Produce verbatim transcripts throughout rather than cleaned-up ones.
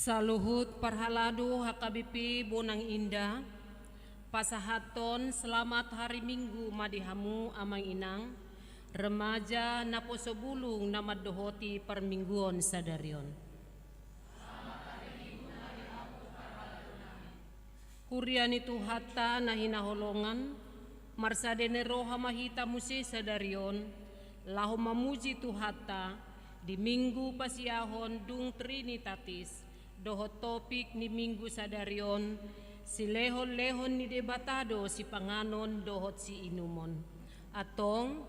Saluhut parhalado H K B P Bonang Indah, pasahathon selamat hari Minggu ma di hamu amang inang, remaja, naposo bulung na mandohoti parmingguon sadari on. Huria ni Tuhanta na hinaholongan, marsadian ni roha ma hita muse sadari on, laho mamuji Tuhanta, di Minggu pasiahon dung Trinitatis, dohot topik ni Minggu sadari on, silehon-lehon ni Debata do sipanganon dohot siinumon. Antong,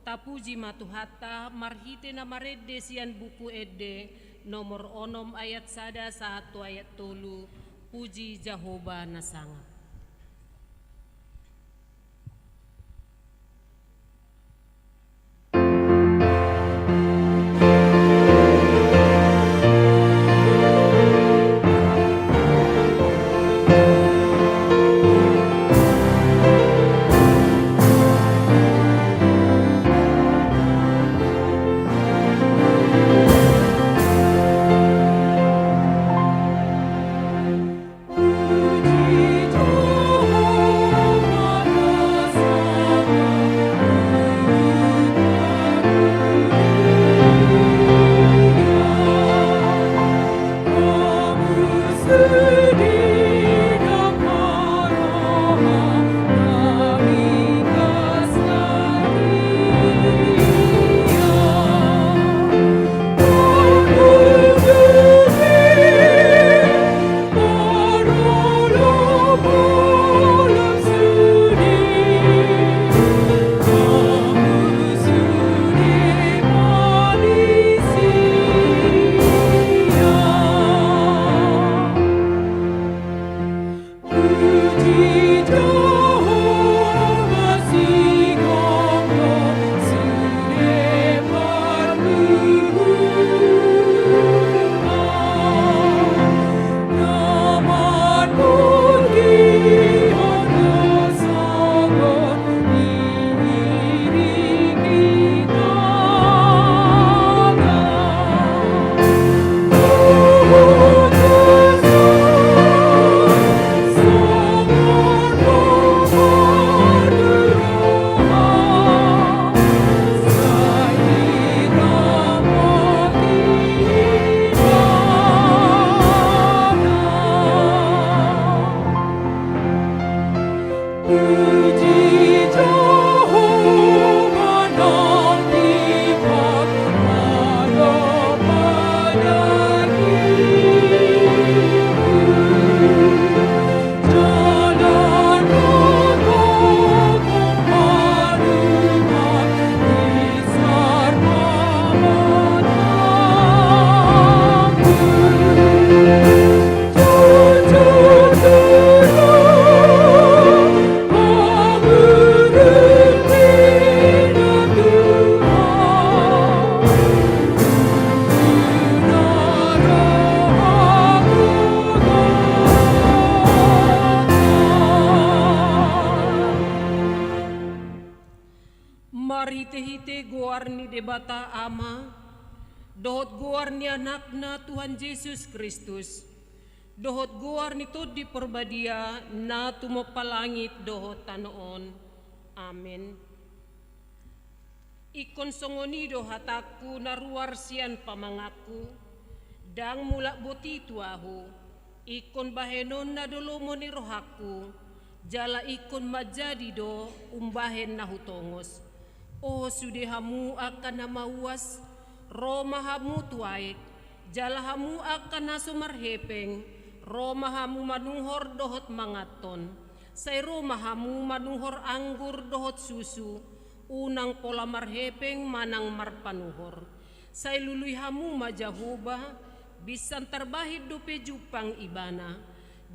tapuji ma Tuhanta marhite na marende sian Buku Ende nomor onom ayat sada sahat tu ayat tolu, puji Jahowa na sangap. Marhite-hite goar ni Debata Ama, dohot goar ni Anakna Tuhan Jesus Kristus, dohot goar ni Tondi Parbadia na tumompa langit dohot tano on. Amen. Ingkon songon i do hatangku na ruar sian pamanganku, ndang mulak boti tu ahu, ingkon bahenon na dolomon ni rohangku, jala ingkon manjadi do umbahen na hutongos. O sude hamu angka na mauas, ro ma hamu tu aek, jala hamu angka na so marhepeng, ro ma hamu manuhor dohot manganhon. Sai ro ma hamu manuhor anggur dohot susu, unang pola marhepeng manang marpanuhor. Sai lului hamu ma Jahowa, binsan tarbahen dope jumpang Ibana.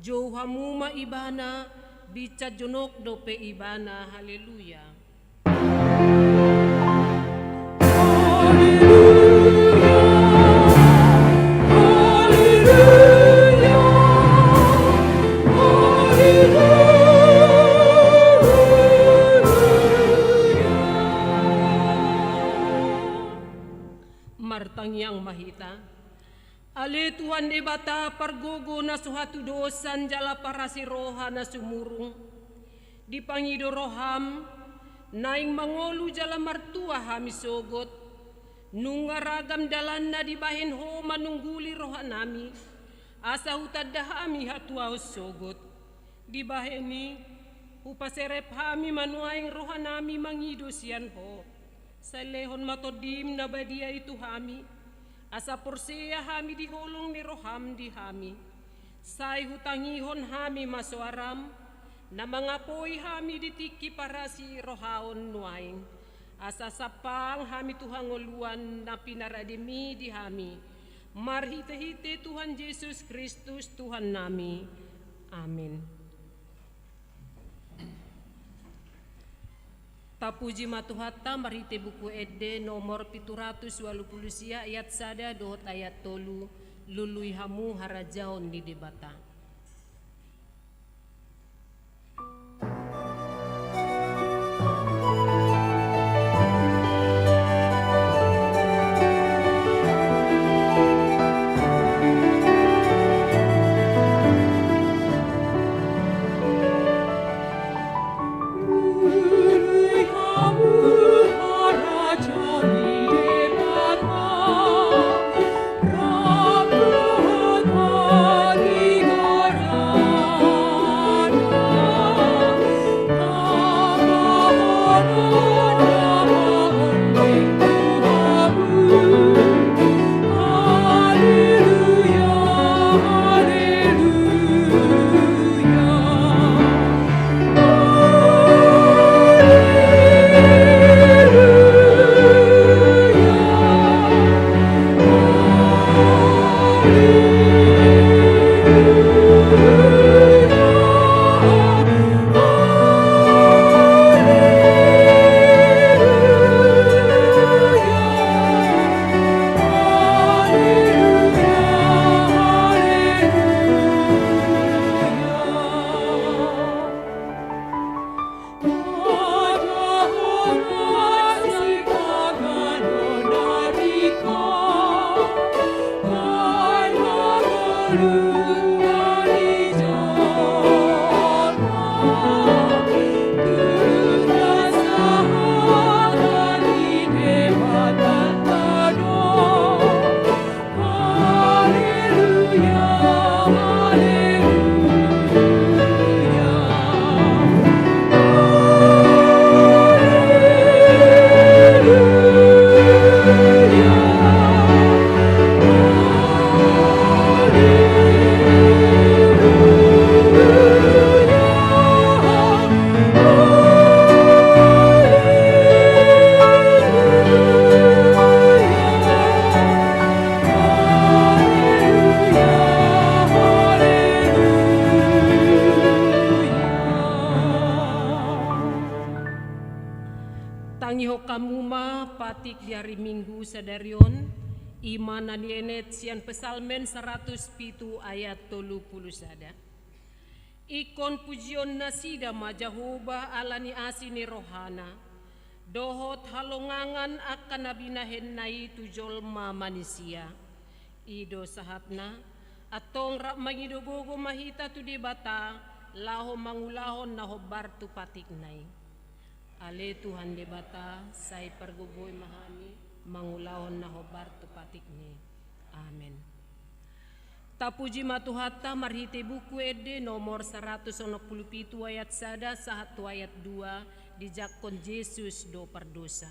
Jou hamu ma Ibana, binsan jonok dope Ibana. Haleluya. Martangiang ma hita. Ale Tuhan Debata pargogo na so hatudosan jala parasi roha na sumurung. Dipangido roham, naeng mangolu jala martua hami sogot. Nunga ragam dalanna dibahen Ho manungguli rohanami, asa hutanda hami hatuaon sogot. Dibahen i, hupaserep hami ma nuaeng rohanami mangido sian Ho. Sai lehon ma Tondim na badia i tu hami, asa porsea hami di holong ni roham di hami. Sai hutangihon hami ma soaram, na mangapoi hami di tingki parasi rohaon nuaeng. Asa sampang hami tu hangoluan na pinarademi di hami. Marhite-hite Tuhan Jesus Kristus Tuhannami. Amin. Tapuji ma Tuhanta marhite Buku Ende nomor pitu ratus ualu pulu sia ayat sada dohot ayat tolu, lului hamu harajaon ni Debata. Tangihon hamu ma patik di ari Minggu sadari on, i ma na nienet sian Psalmen saratus pitu ayat tolu pulu sada. Ingkon pujion nasida ma Jahowa ala ni asi ni rohana, dohot halongangan angka na binahenna i tu jolma manisia. I do sahatna, antong rap mangido gogo ma hita tu Debata, laho mangulahon na hombar tu patikna i. Ale Tuhan Debata, sai pargogoi ma hami, mangulahon na hombar tu patikmi. Amen. Tapuji ma Tuhanta marhite Buku Ende nomor saratus onom pulu pitu ayat sada sahat tu ayat dua, dijangkon Jesus do pardosa.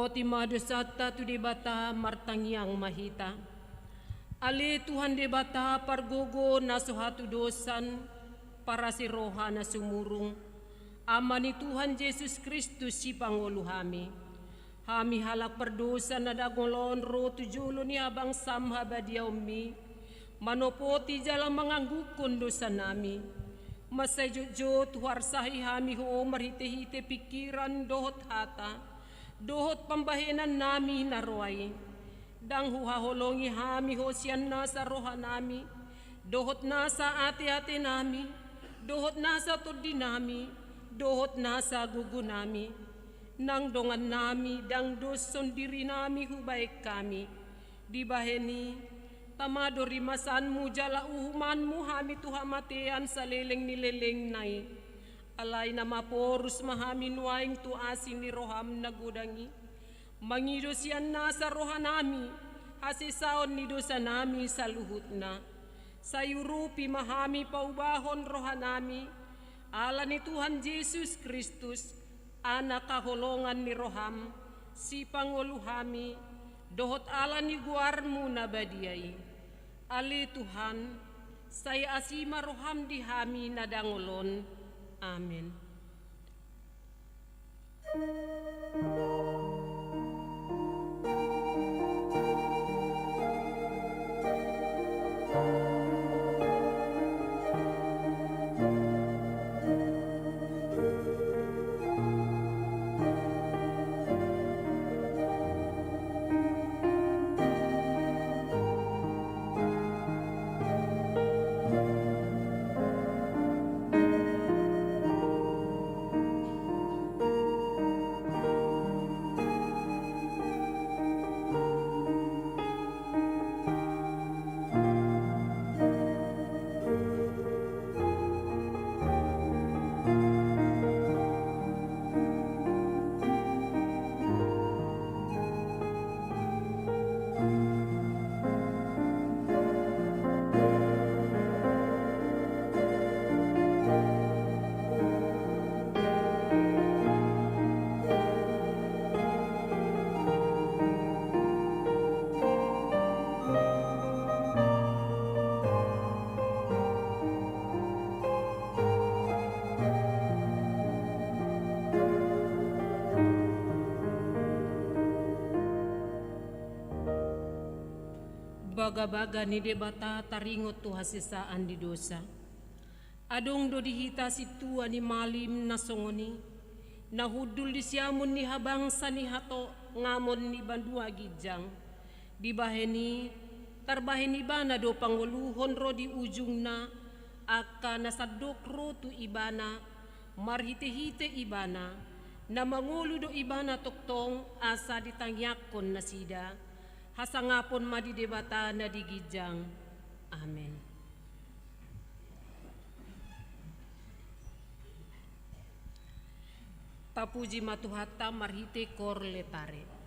Pasahat ma dosanta tu Debata, martangiang ma hita. Ale Tuhan Debata, pargogo na so hatudosan, parasi roha na sumurung, Ama ni Tuhan Jesus Kristus, sipangolu hami. Hami halak pardosa na dangol on ro tu jolo ni habangsam habadiaonmi, manopoti jala mangangguhon dosanami. Mansai jotjot huarsahi hami Ho marhitehite pingkiran dohot hata, dohot pambahenannami na roa i. Ndang huhaholongi hami Ho sian nasa rohanami, dohot nasa ateatenami, dohot nasa tondinami, dohot nasa gogonami. Nang dongannami ndang doshon dirinami hubahen hami. Dibahen i, tama do rimasanmu jala uhumanmu hami tu hamatean saleleng ni lelengna i. Alai na maporus ma hami nuaeng tu asi ni roham na godang i. Mangido sian nasa rohanami hasesaon ni dosanami saluhutna. Sai urupi ma hami paubahon rohanami, ala ni Tuhan Jesus Kristus, Anak haholongan ni roham, sipangolu hami, dohot ala ni goarmu na badia i. Ale Tuhan, sai asi ma roham di hami na dangol on. Amen. Bagabaga ni Debata taringot tu hasesaan ni dosa. Adong do di hita sintua ni malim na songon i, na hundul di siamun ni habangsa ni hatongamon ni banua ginjang. Dibahen i, tarbahen ibana do pangoluhon ro di ujungna, angka na sandok ro tu ibana, marhitehite ibana, na mangolu do ibana tongtong asa ditangiangkon nasida. Hasangapon ma di Debata na di ginjang. Amen. Tapuji ma Tuhanta marhite Cor Laetare.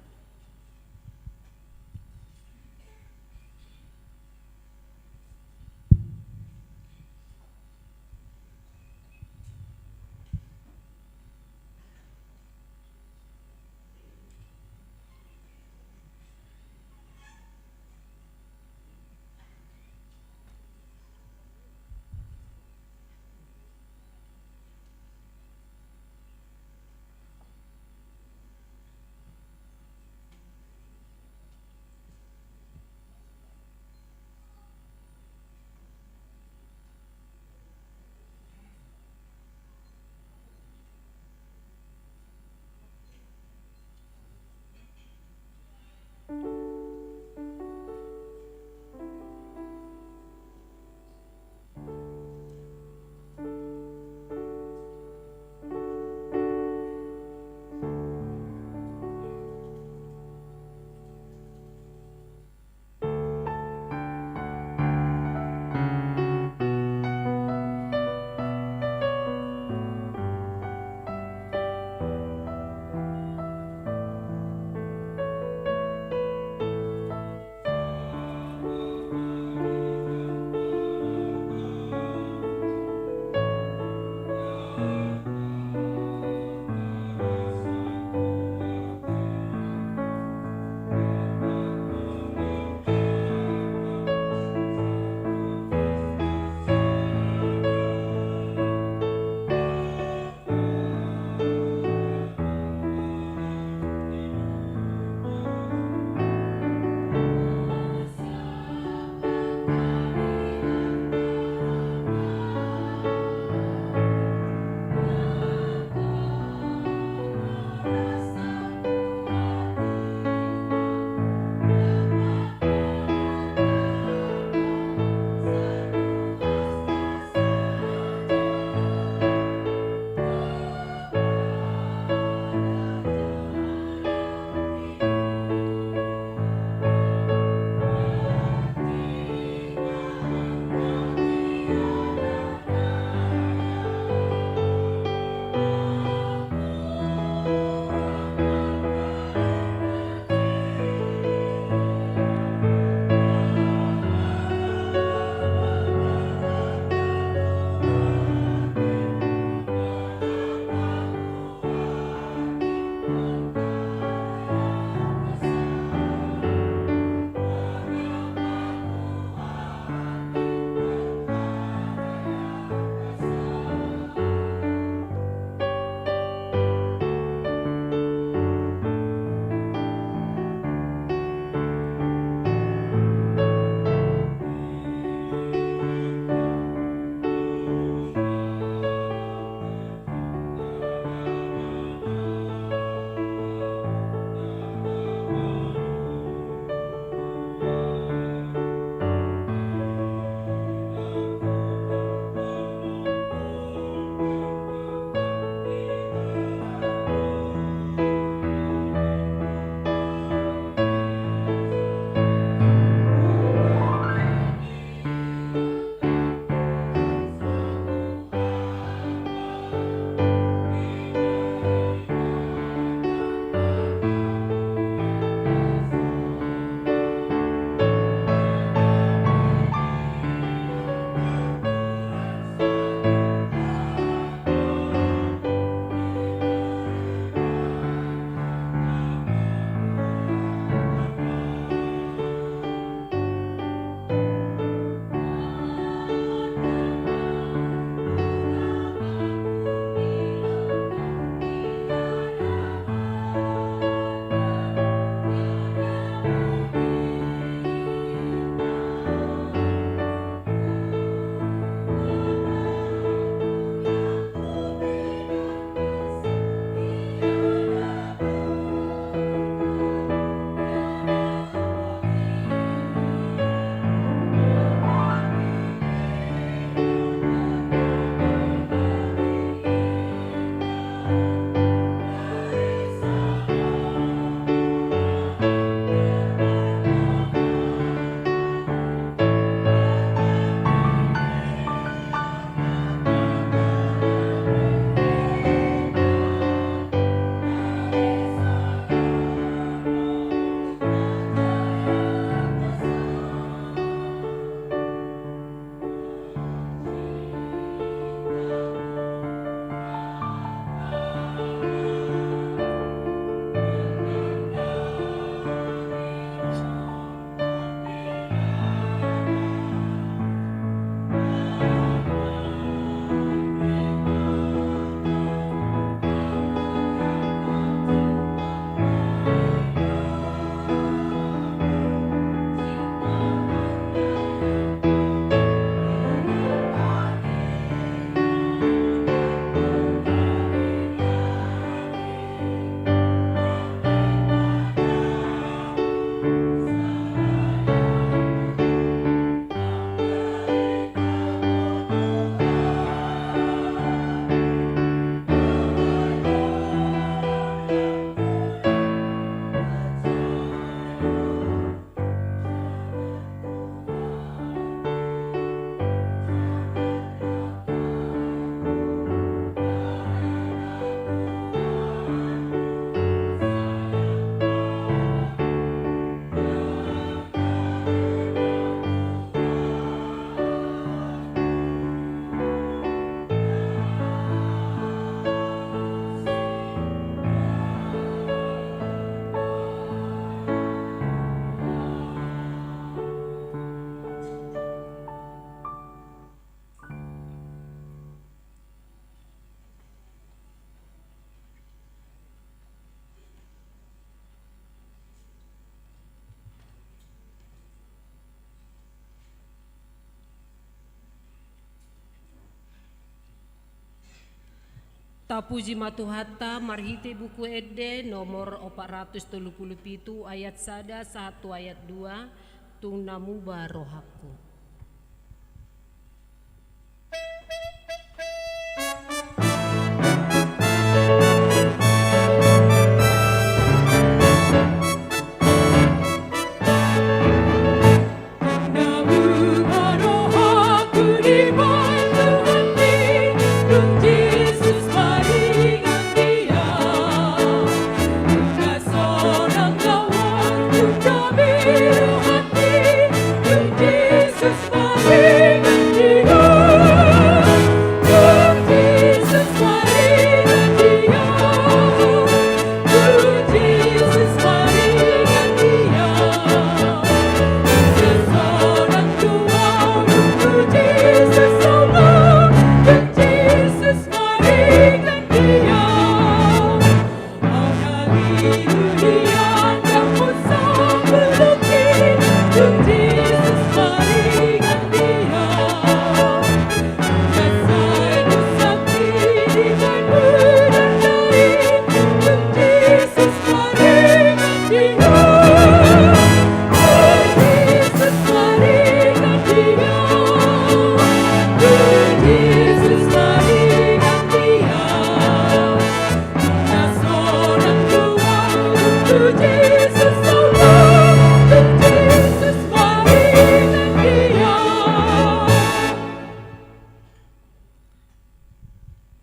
Tapuji ma Tuhanta marhite Buku Ende nomor opat ratus tolu pulu pitu ayat sada sahat tu ayat dua, tung na muba rohangku.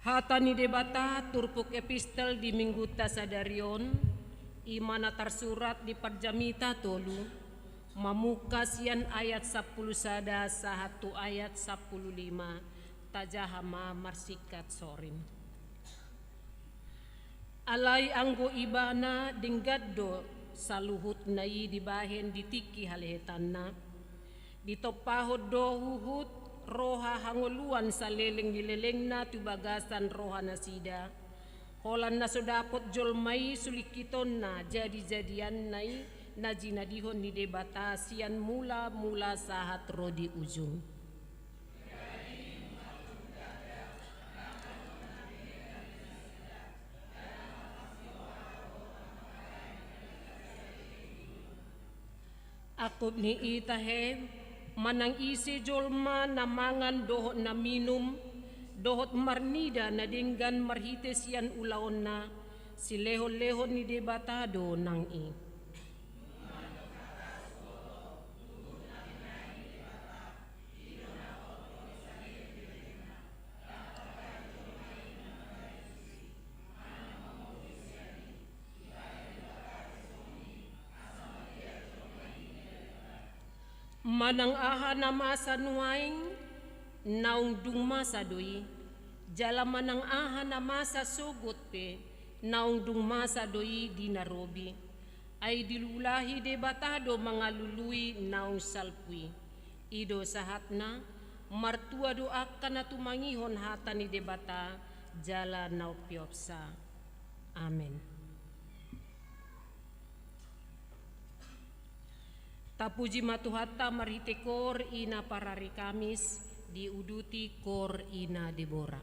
Hata ni Debata turpuk epistel di Minggunta sadari on, i ma na tarsurat di Parjamita tolu, mamungka sian ayat sampulu sada sahat tu ayat sampulu lima, tajaha ma marsingkat sorin. Alai anggo Ibana denggan do saluhutna i dibahen di tingki halehetanna, ditompahon do huhut roha hangoluan saleleng ni lelengna tu bagasan rohanasida, holan na so dapot jolma i sulingkitonna jadijadianna i na jinadihon ni Debata sian mulamula sahat ro di ujung. Angkup ni i tahe, manang ise jolma na mangan dohot na minum, dohot marnida na denggan marhite sian ulaonna, silehonlehon ni Debata do nang i. Manang aha na masa nuaeng, naung dung masa do i, jala manang aha na masa sogot pe, naung dung masa do i di na robi. Ai dilulahi Debata do mangalului naung salpu i. I do sahatna, martua do angka na tumangihon hata ni Debata, jala na umpeopsa. Amen. Tapuji ma Tuhanta marhite koor ina parari Kamis, diuduti koor ina Debora.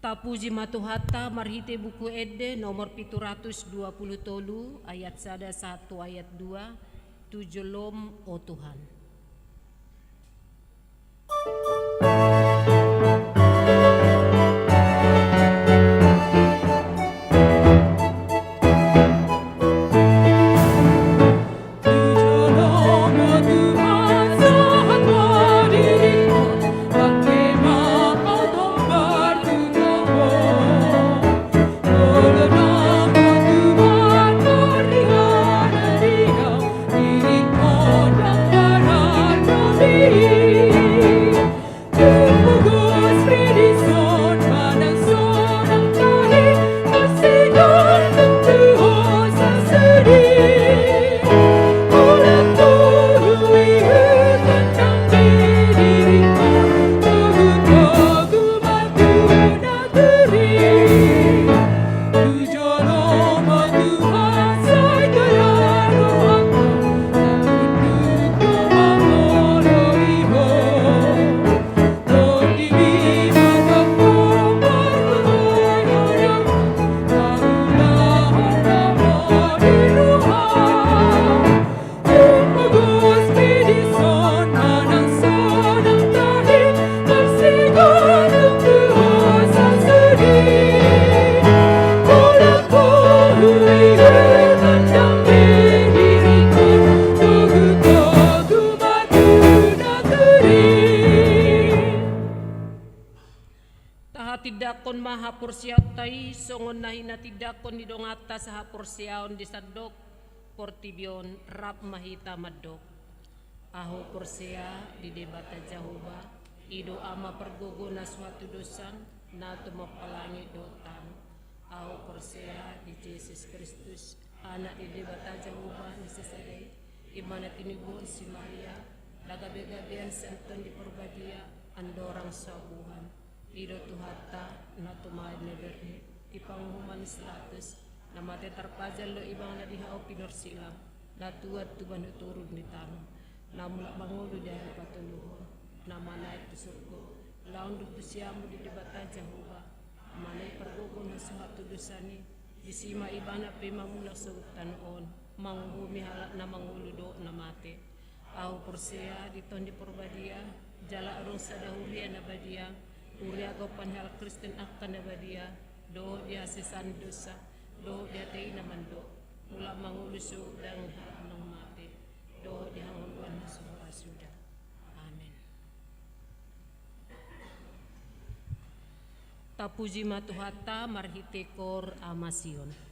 Tapuji ma Tuhanta marhite Buku Ende nomor pitu ratus dua pulu tolu, ayat sada sahat tu ayat dua, tu jolom, o Tuhan. Tahatindangkon ma haporseaonta i songon na hinatindangkon ni donganta sahaporseaon di sandok portibi on. Rap ma hita mandok. Ahu porsea di Debata Jahowa, i do Ama pargogo na so hatudosan, na tumompa langit dohot tano. Ahu porsea di Jesus Kristus, Anak ni Debata Jahowa na sasada i, i ma na tinibuhon si Maria, na gabegabean sian Tondi Parbadia, andorang so buhan. I do Tuhanta, na tumaon na bernit, di panguhuman si Pilatus, na mate tarpajal do ibana di hau pinarsilang, na tuat tubu tu toru ni tano, na mulak mangolu di ari patoluhon, na manaek tu surgo, laon dung tu siamun ni Debata Jahowa, manang i pargogo na so hatudosan i, disi ma ibana pe mamulak sogot tano on, manguhumi halak na mangolu dohot na mate. Ahu porsea di Tondi Parbadia, jala adong sada huria na badia, huria gompan halak Kristen angka na badia, dohot di hasesaan ni dosa, dohot di hata i na mandok, mulak mangolu sogot daging halak naung mate, dohot di hangoluan na so horas suda. Amen. Tapuji ma Tuhanta marhite koor Ama Sion.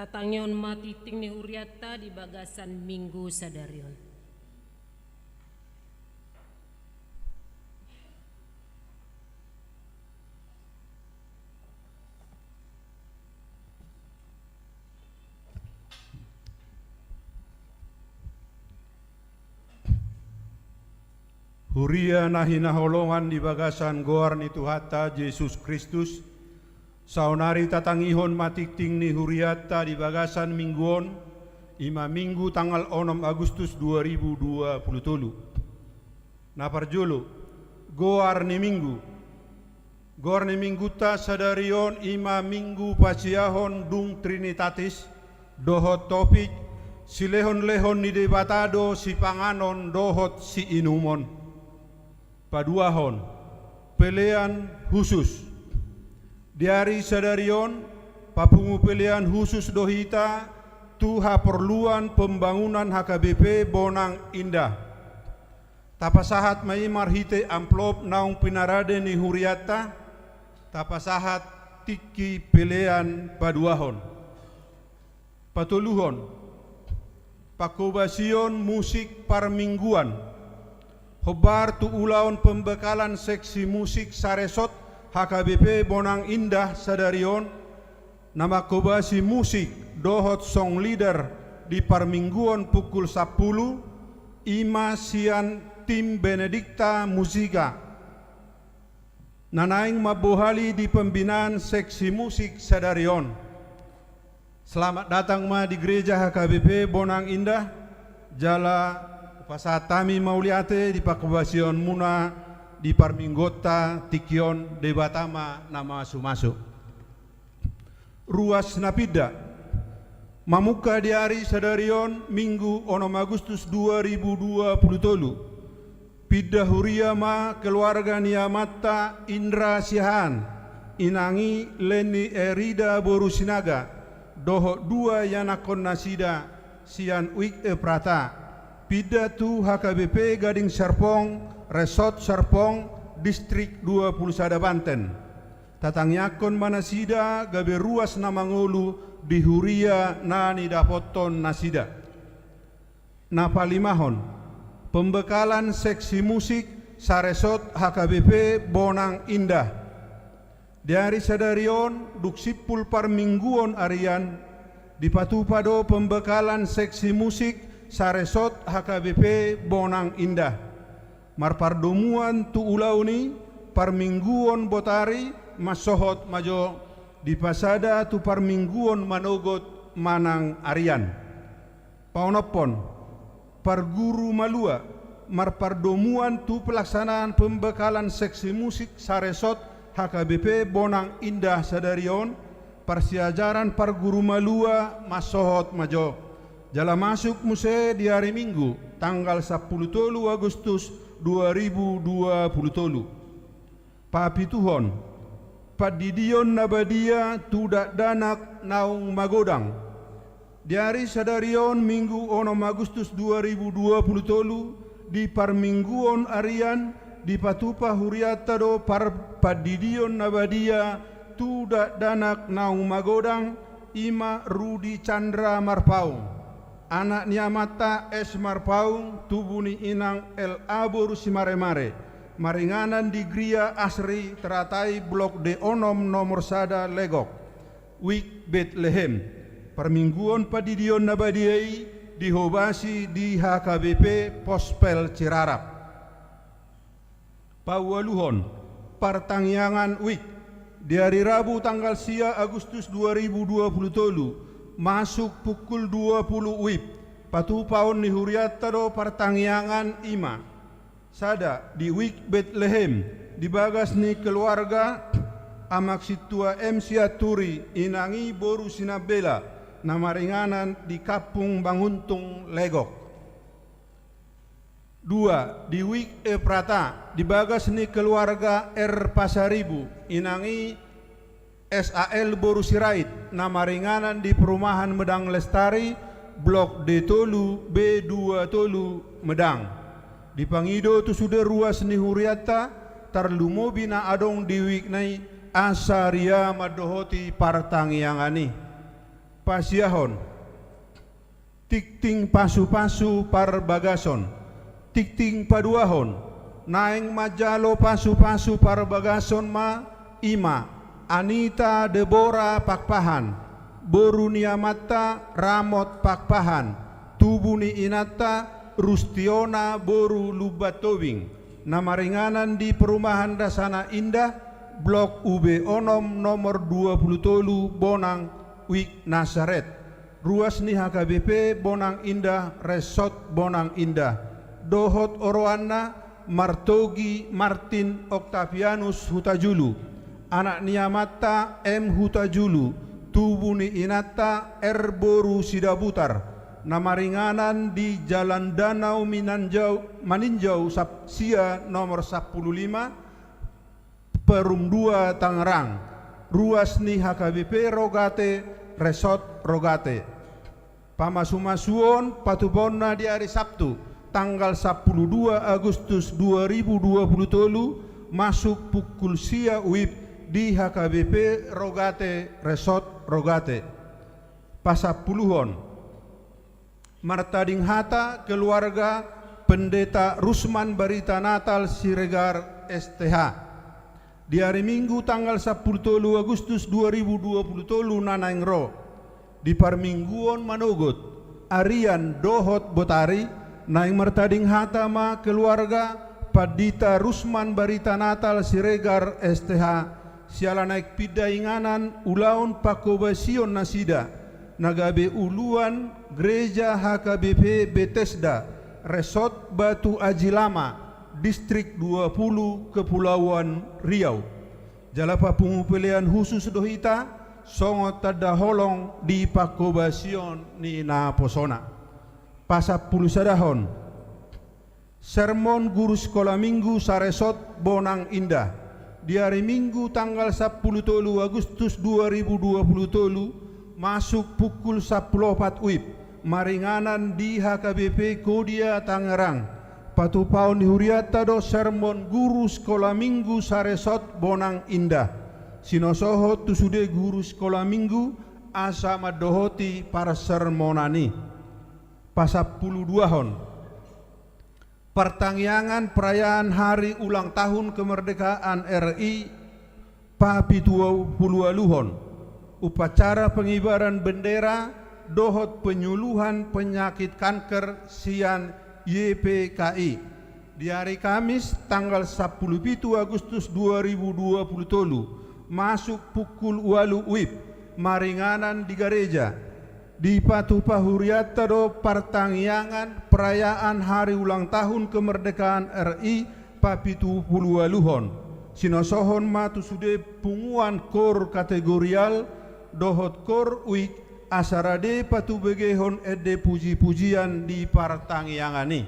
Tatangihon ma tingting ni hurianta di bagasan Minggu sadari on. Huria na hinaholongan di bagasan goar ni Tuhanta Jesus Kristus, saonari tatangihon ma tingting ni hurianta di bagasan Minggu on, i ma Minggu tanggal onom Agustus dua ribu dua puluh tolu. Na parjolo, goar ni Minggu. Goar ni Minggunta sadari on i ma Minggu pasiahon dung Trinitatis, dohot topik, silehonlehon ni Debata do sipanganon dohot siinumon. Paduahon, pelean husus. Di ari sadari on, papungu pelean husus do hita tu haporluan pembangunan H K B P Bonang Indah. Tapasahat ma i marhite amplop naung pinarade ni hurianta, tapasahat tingki pelean paduahon. Patoluhon, pangkobasion musik parmingguan. Hombar tu ulaon pembekalan seksi musik saresot H K B P Bonang Indah sadari on, na mangkobasi musik dohot song leader di parmingguon pukul sampulu, i ma sian tim Benedikta Musika, na naeng mambohali di pembinaan seksi musik sadari on. Selamat datang ma di gereja H K B P Bonang Indah, jala hupasahat hami mauliate di pangkobasionmuna di parmingguonta tingki on. Debata ma na mamasumasu. Ruas na pinda. Mamungka di ari sadari on, Minggu onom Agustus dua ribu dua puluh tolu, pinda huria ma keluarga ni amanta Indra Siahaan, inang i Leni Erida boru Sinaga, dohot dua ianakkon nasida sian Wijk Efrata, pinda tu H K B P Gading Serpong, Resort Serpong, Distrik dua puluh sada Banten. Tatangiangkon ma nasida gabe ruas na mangolu di huria na nidapothon nasida. Na palimahon, pembekalan seksi musik saresot H K B P Bonang Indah. Di ari sadari on, dung simpul parmingguon arian, dipatupa do pembekalan seksi musik saresot H K B P Bonang Indah. Marpardomuan tu ulaon i, parmingguon botari, mansohot ma jo, dipasada tu parmingguon manogot manang arian. Paonomhon, parguru malua, marpardomuan tu pelaksanaan pembekalan seksi musik saresot H K B P Bonang Indah sadari on, parsiajaran parguru malua mansohot ma jo. Jala masuk muse di ari Minggu, tanggal sampulu tolu Agustus dua ribu dua puluh tolu. Papituhon, pandidion na badia tu dakdanak naung magodang. Di ari sadari on, Minggu onom Agustus dua ribu dua puluh tolu, di parmingguon arian, dipatupa hurianta do par-, pandidion na badia tu dakdanak naung magodang, i ma Rudi Chandra Marpaung, anak ni amanta S Marpaung, tubu ni inang L A boru Simaremare, maringanan di Gria Asri, Teratai, Blok D onom, nomor sada, Legok, Wijk Betlehem. Parmingguon pandidion na badia i dihobasi di H K B P Pospel Cirarap. Paualuhon, partangiangan wijk. Di ari Rabu tanggal sia Agustus dua ribu dua puluh tolu, masuk pukul dua puluh wib, patupaon ni hurianta do partangiangan, i ma: sada, di Wijk Betlehem, di bagas ni keluarga Amak Sintua M Sianturi, inang i boru Sinambela, na maringanan di Kampung Banguntung, Legok. Dua, di Wijk Efrata, di bagas ni keluarga R Pasaribu, inang i S A L boru Sirait, na maringanan di Perumahan Medang Lestari, Blok D tolu, B dua tolu, Medang. Dipangido tu sude ruas ni hurianta, tarlumobi na adong di wijk na i, asa ria mandohoti partangiangan i. Pasiahon. Tingting pasupasu parbagason. Tingting paduahon. Naeng manjalo pasupasu parbagason ma, i ma Anita Debora Pakpahan, boru ni amanta Ramot Pakpahan, tubu ni inanta Rustiona boru Lumban Tobing, na maringanan di Perumahan Dasana Indah, Blok U B onom, nomor dua pulu tolu, Bonang, Wijk Nazaret. Ruas ni H K B P Bonang Indah, Resort Bonang Indah, dohot oroanna Martogi Martin Octavianus Hutajulu, anak ni amanta M Hutajulu, tubu ni inanta R boru Sidabutar, na maringanan di Jalan Danau Minanjau, Maninjau sap-, sia nomor sampulu lima, Perum dua, Tangerang. Ruas ni H K B P Rogate, Resort Rogate. Pamasumasuon patupaonna di ari Sabtu, tanggal sampulu dua Agustus dua ribu dua pulu tolu, masuk pukul sia WIB di H K B P Rogate, Resort Rogate. Pasampuluhon. Martading hata keluarga Pendeta Rusman Barita Natal Siregar, S T H. Di ari Minggu tanggal sampulu tolu Agustus dua ribu dua pulu tolu na naeng ro, di parmingguon manogot, arian dohot botari, naeng martading hata ma keluarga Pandita Rusman Barita Natal Siregar, S T H, siala naeng pinda inganan ulaon pangkobasion nasida, na gabe uluan Gereja H K B P Betesda, Resort Batu Aji Lama, Distrik dua pulu, Kepulauan Riau. Jala papungu pelean khusus do hita, songon tanda holong di pangkobasion ni naposona. Pasampulu sadahon. Sermon guru sikola Minggu saresort Bonang Indah. Di ari Minggu tanggal sampulu tolu Agustus dua ribu dua pulu tolu, masuk pukul sampulu opat WIB, maringanan di H K B P Kodia Tangerang. Patupaon ni hurianta do sermon guru sikola Minggu saresort Bonang Indah. Sinosohon tu sude guru sikola Minggu asa mandohoti parsermonan i. Pasampulu duahon. Partangiangan perayaan hari ulang tahun kemerdekaan R I papitu pulu ualuhon, upacara pengibaran bendera dohot penyuluhan penyakit kanker sian Y P K I. Di ari Kamis, tanggal sampulu pitu Agustus dua ribu dua pulu tolu, masuk pukul ualu WIB, maringanan di gareja. Dipatupa hurianta do partangiangan perayaan hari ulang tahun kemerdekaan R I papitu pulu ualuhon. Sinosohon ma tu sude punguan kor kategorial dohot kor WIB, asa rade patubegehon ende puji-pujian di partangiangan i.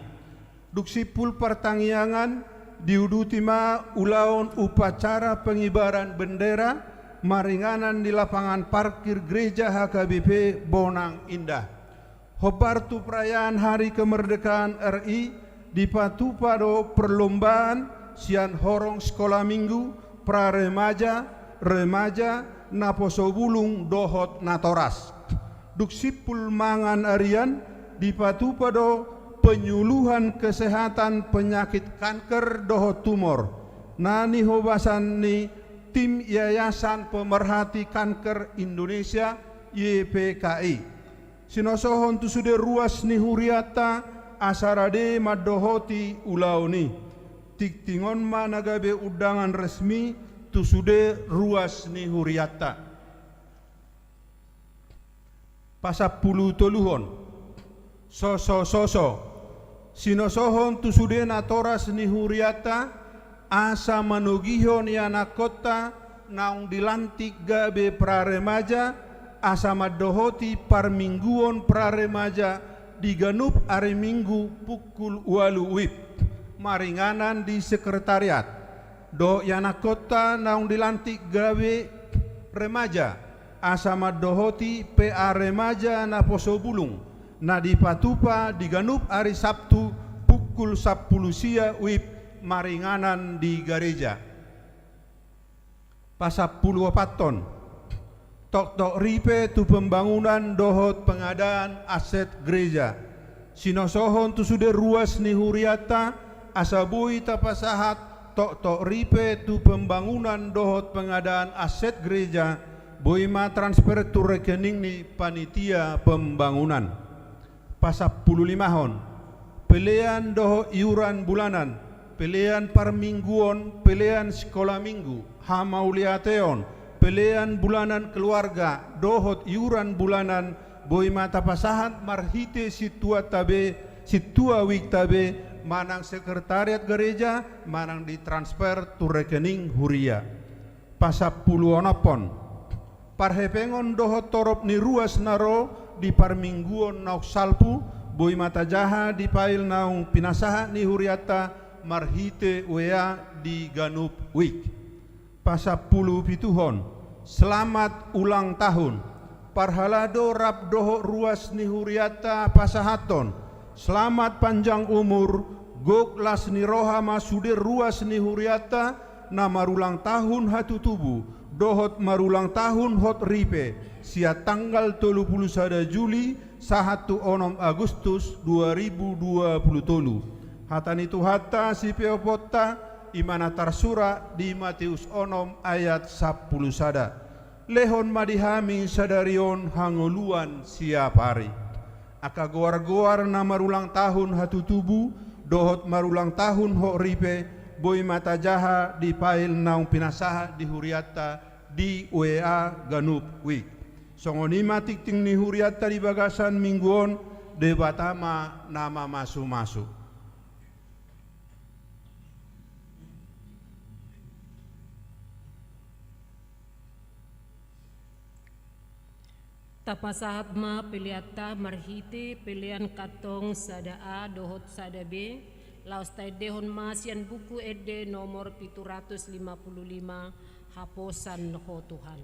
Dung simpul partangiangan, diuduti ma ulaon upacara pengibaran bendera maringanan di lapangan parkir Gereja H K B P Bonang Indah. Hombar tu perayaan Hari Kemerdekaan R I, dipatupa do perlombaan sian horong sikola Minggu, pra remaja, remaja, naposo bulung dohot natoras. Dung simpul mangan arian, dipatupa do penyuluhan kesehatan penyakit kanker dohot tumor, na nihobasan ni tim Yayasan Pemerhati Kanker Indonesia, Y P K I. Sinosohon tu sude ruas ni hurianta asa rade mandohoti ulaon i. Tingting on ma na gabe undangan resmi tu sude ruas ni hurianta. Pasampulu toluhon. Sosososo. Sinosohon tu sude natoras ni hurianta, asa manogihon ianakkonta naung dilantik gabe pra remaja, asa mandohoti parmingguon pra remaja di ganup ari Minggu pukul ualu WIB, maringanan di sekretariat. Dohot ianakkonta naung dilantik gabe remaja, asa mandohoti P A remaja naposo bulung, na dipatupa di ganup ari Sabtu pukul sampulu sia WIB, maringanan di gareja. Pasampulu opathon. Toktok ripe tu pembangunan dohot pengadaan aset gereja. Sinosohon tu sude ruas ni hurianta, asa boi tapasahat toktok ripe tu pembangunan dohot pengadaan aset gereja, boi ma transfer tu rekening ni panitia pembangunan. Pasampululimahon, pelean dohot iuran bulanan, pelean parmingguon, pelean sikola minggu, hamauliateon, pelean bulanan keluarga, dohot iuran bulanan, boi ma tapasahat marhite sintuanta be, sintua wikta be, manang sekretariat gereja, manang ditransfer tu rekening huria. Pasampuluonomhon, parhepengon dohot torop ni ruas na ro di parmingguon naung salpu, boi ma tajaha di pail naung pinasahat ni hurianta marhite W A di ganup wik. Pasampulupituhon, selamat ulang tahun. Parhalado rap dohot ruas ni hurianta pasahathon selamat panjang umur, gok las ni roha ma sude ruas ni hurianta na marulang tahun hatutubu dohot marulang tahun hot ripe, sian tanggal tolu pulu sada Juli sahat tu onom Agustus dua ribu dua pulu tolu. Hata ni Tuhanta sipeoponta, i ma na tarsurat di Mateus onom ayat sampulu sada. Lehon ma di hami sadari on hangoluan siapari. Angka goar-goar na marulang tahun hatutubu dohot marulang tahun hot ripe, boi ma tajaha di pail naung pinasahat di hurianta di W A ganup wik. Songon i ma tingting ni hurianta di bagasan minggu on, Debata ma na mamasu-masu. Tapasahat ma peleanta marhite pelean kantong sada A dohot sada B, laos taendehon ma sian Buku Ende nomor pitu ratus lima pulu lima, Haposan Ho Tuhan.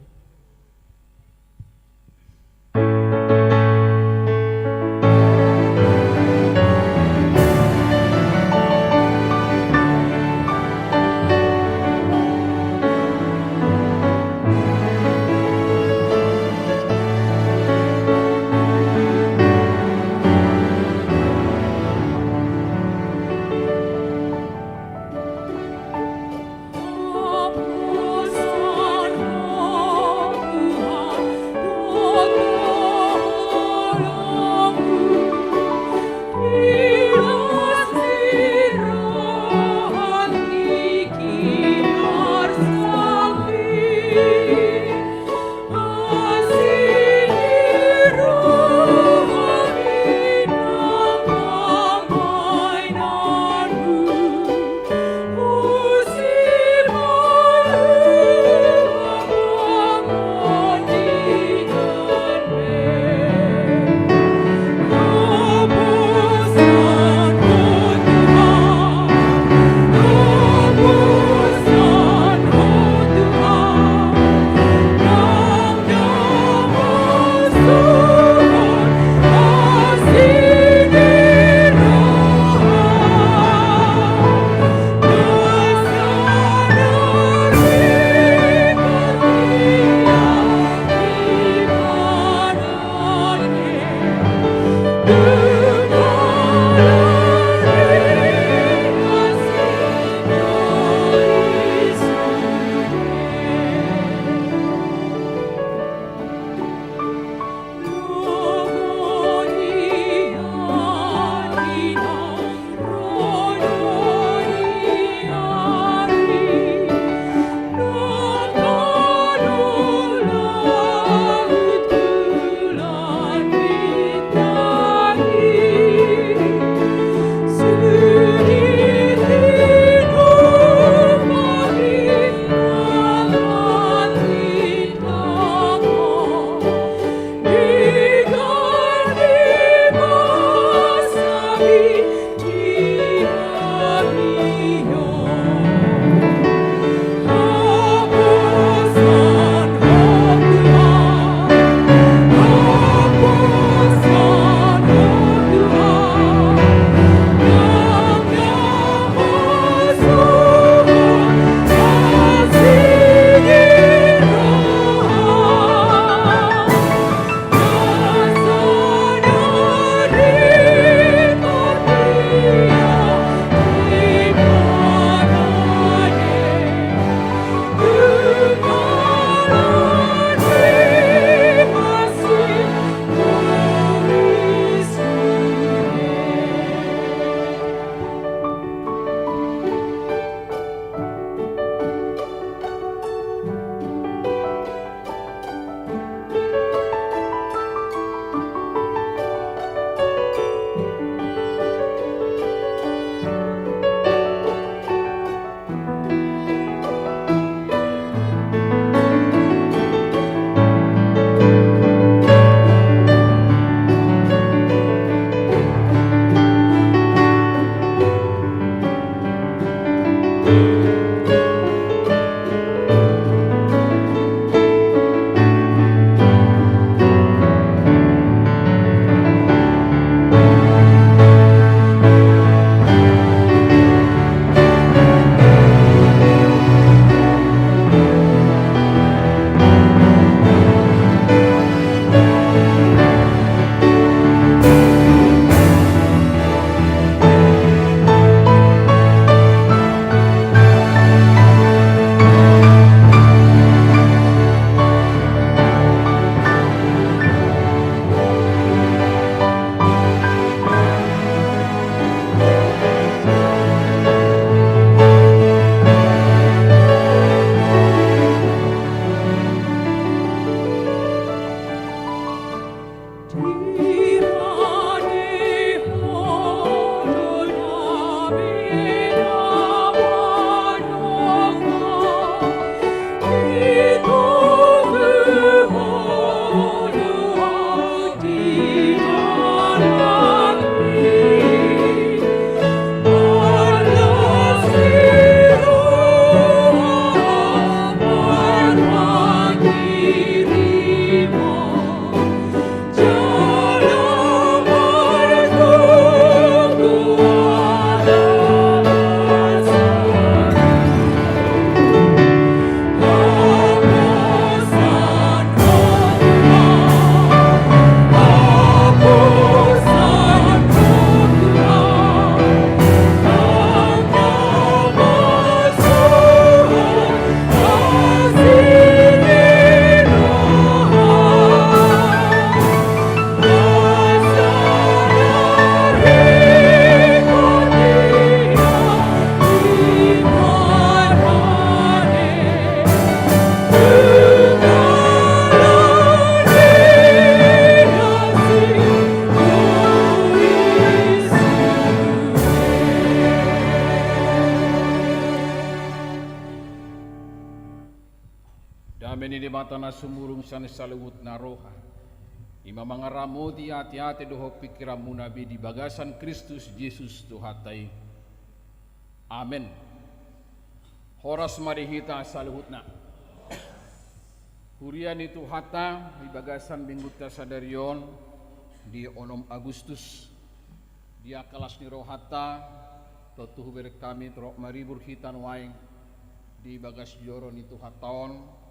Dame ni Debata na sumurung sian saluhutna roha, i ma mangaramoti ateate dohot pingkiranmuna be di bagasan Kristus Jesus Tuhanta i. Amen. Horas ma di hita saluhutna. Huria ni Tuhanta, di bagasan minggunta sadari on, di onom Agustus, di angka las ni rohanta, tontu hubereng hami torop maribur hita nuaeng di bagas joro ni Tuhanta on.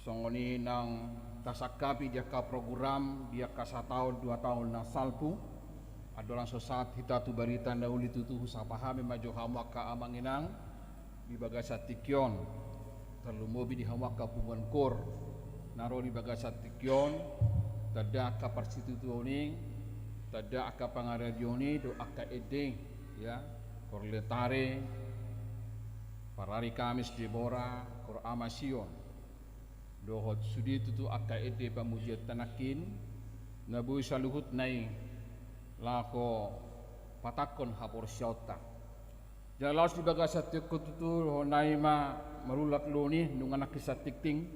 Songon i nang tasangkapi di angka program, di angka sataon dua taon na salpu, andorang so sahat hita tu barita na uli tutu, husapa hami ma jo hamu angka amang inang di bagasan tingki on, tarlumobi di hamu angka punguan koor na ro di bagasan tingki on, tanda angka parsitutuon i, tanda angka pangaradion i dohot angka ende, ya, koor Letare, parari Kamis Debora, koor Ama Sion, dohot sude tutu angka ende pamujion tanangkin, na boi saluhutna i laho patangkon haporseaonta. Jala laos di bagasan tingki on tutu, dohononnami ma marulak loni nunga nangkin santingting,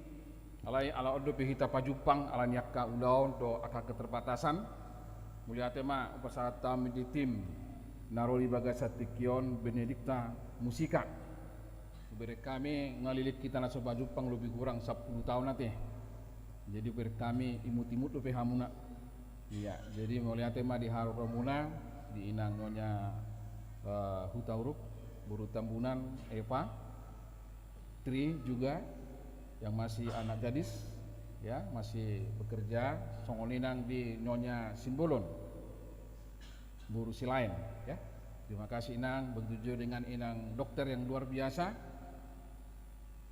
alai ala on dope hita pajumpang ala ni angka ulaon dohot angka keterbatasan. Mauliate ma hupasahat hami di tim na ro di bagasan tingki on, Benedikta Musika. Hubereng hami, nga leleng hita na so pajumpang lobi hurang sampulu taon ate. Jadi hubereng hami imut-imut dope hamuna. Iya, jadi mauliate ma di haroromuna, di inang Nyonya, eh, Hutauruk, boru Tambunan, Eva, Tri juga, yang masih anak gadis, ya, masih bekerja, songon i nang di Nyonya Simbolon, boru Silaen, ya. Terima kasih, Inang. Begitu juga dengan Inang Dokter yang luar biasa,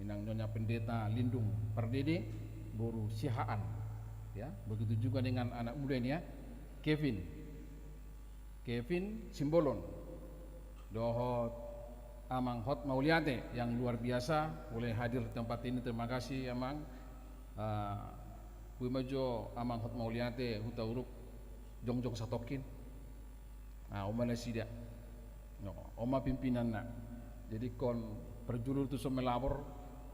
Inang Nyonya Pendeta Lindung Pardede, boru Siahaan, ya. Begitu juga dengan anak muda ini, ya, Kevin. Kevin Simbolon dohot Amang Hot Mauliate yang luar biasa boleh hadir di tempat ini. Terima kasih, Amang. Ah, boi ma jo Amang Hot Mauliate Hutauruk jongjong satongkin. Ah, on ma nasida. No, on ma pimpinanna. Jadi ingkon parjolo tu so melapor,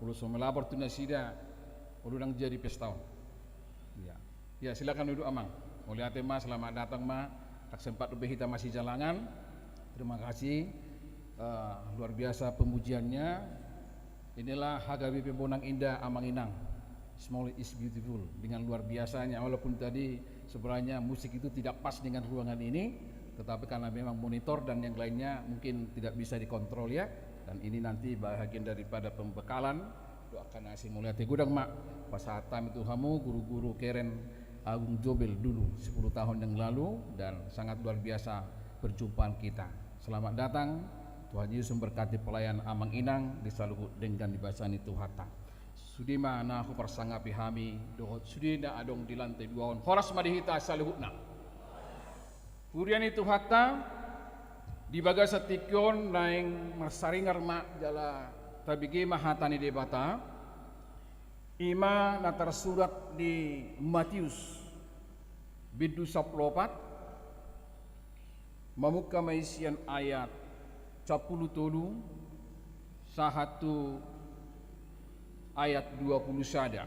molo so melapor tu nasida, olo ndang jadi pesta on. Iya. Ya, silakan duduk, Amang. Mauliate ma, selamat datang ma. Ndang sempat dope hita masijalangan. Terima kasih. Eh, luar biasa pemujiannya. Inilah H K B P Bonang Indah, Amang Inang. Small is beautiful. Dengan luar biasanya, walaupun tadi sebenarnya musik itu tidak pas dengan ruangan ini, tetapi karena memang monitor dan yang lainnya mungkin tidak bisa dikontrol, ya. Dan ini nanti bahagian daripada pembekalan. Doakan asi mulia te godang ma pasahat hami tu hamu guru-guru keren Agung Jobel dulu sepuluh tahun yang lalu, dan sangat luar biasa perjumpaan kita. Selamat datang. Tuhan Yesus memberkati pelayan Amang Inang di saluhut denggan di basa ni Tuhanta. Sude ma na huparsangapi hami dohot sude na adong di lantai dua on. Horas ma di hita saluhutna. Huria ni Tuhanta, di bagasan tingki on naeng marsaringar ma jala tabege ma hata ni Debata, i ma na tarsurat di Matius bindu sampulu opat, mamungka ma i sian ayat sampulu tolu sahat tu ayat dua pulu sada.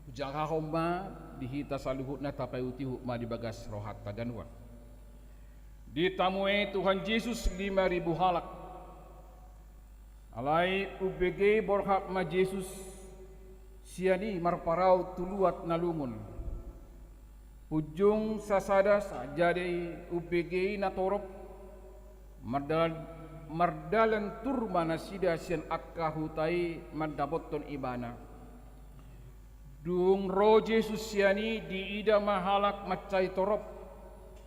Hujahahon ma di hita saluhutna, tapaihutihut ma di bagas rohanta ganuan. Ditamuhon Tuhan Jesus lima ribu halak. Alai umbege borhat ma Jesus sian i marparau tu luat na lungun. Unjung sasada sa-, jadi umbege i natorop, mardalan, mardalan tur ma nasida sian angka huta i mandapothon Ibana. Dung ro Jesus sian i, diida ma halak mansai torop.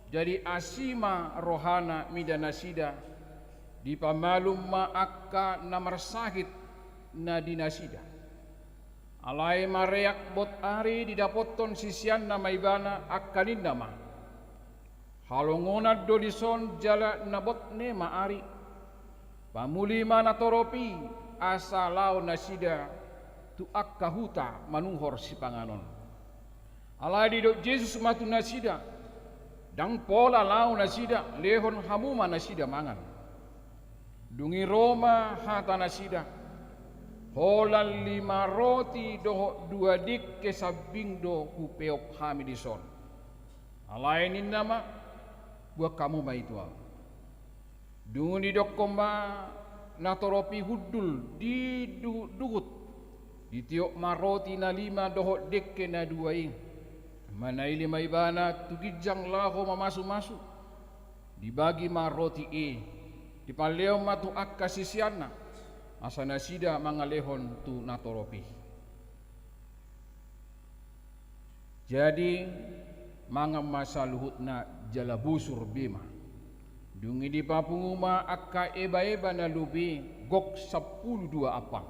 Jadi asi ma rohana mida nasida, dipamalum ma angka na marsahit na di nasida. Alai mareak bot ari didapothon siseanna ma Ibana, angka ninna ma: Halongonan do dison jala na botne ma ari. Pamuli ma natorop i, asa laho nasida tu angka huta manuhor sipanganon. Alai didok Jesus ma tu nasida: Ndang pola laho nasida, lehon hamu ma nasida mangan. Dung i ro ma hata nasida: Holan lima roti dohot dua dengke sambing do hupeop hami dison. Alai ninna ma, buat hamu ma i tu ahu. Dung i didokkon ma natorop i hundul di duhutduhut, ditiop ma roti na lima dohot dengke na dua i, manaili ma ibana tu ginjang laho mamasumasu. Dibagi ma roti i, dipalehon ma tu angka siseanna, asa nasida mangalehon tu natorop i. Jadi mangan ma saluhutna jala bosur be ma. Dung i dipapungu ma angka ebaeba na lobi, gok sampulu dua ampang.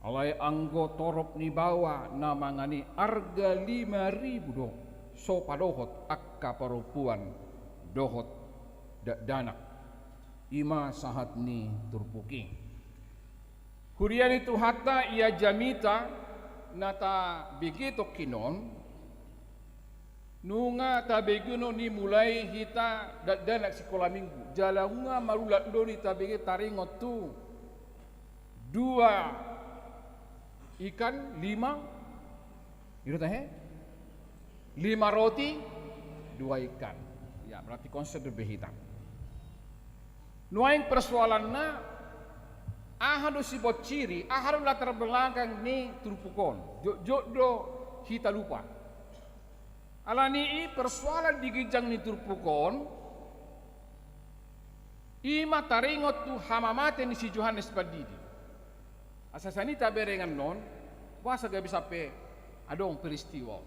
Alai anggo torop ni baoa na mangan i arga lima ribu do, so padohot angka parompuan dohot dakdanak. I ma sahat ni turpuk i. Huria ni Tuhanta, ia jamita na tabege tongkin on, nunga tabege on i mulai hita dakdanak sikola minggu, jala nunga marulak do on i tabege taringot tu dua ikan, lima, i do tahe? Lima roti, dua ikan. Ya, berarti konsep do be hita. Nuaeng persoalanna, aha do sibonciri, aha do latar belakang ni turpuk on? Jotjot do hita lupa. Alani i persoalan di ginjang ni turpuk on, i ma taringot tu hamamate ni si Johannes Pandidi. Asa sian i tabereng annon, boasa gabe sampe adong peristiwa on.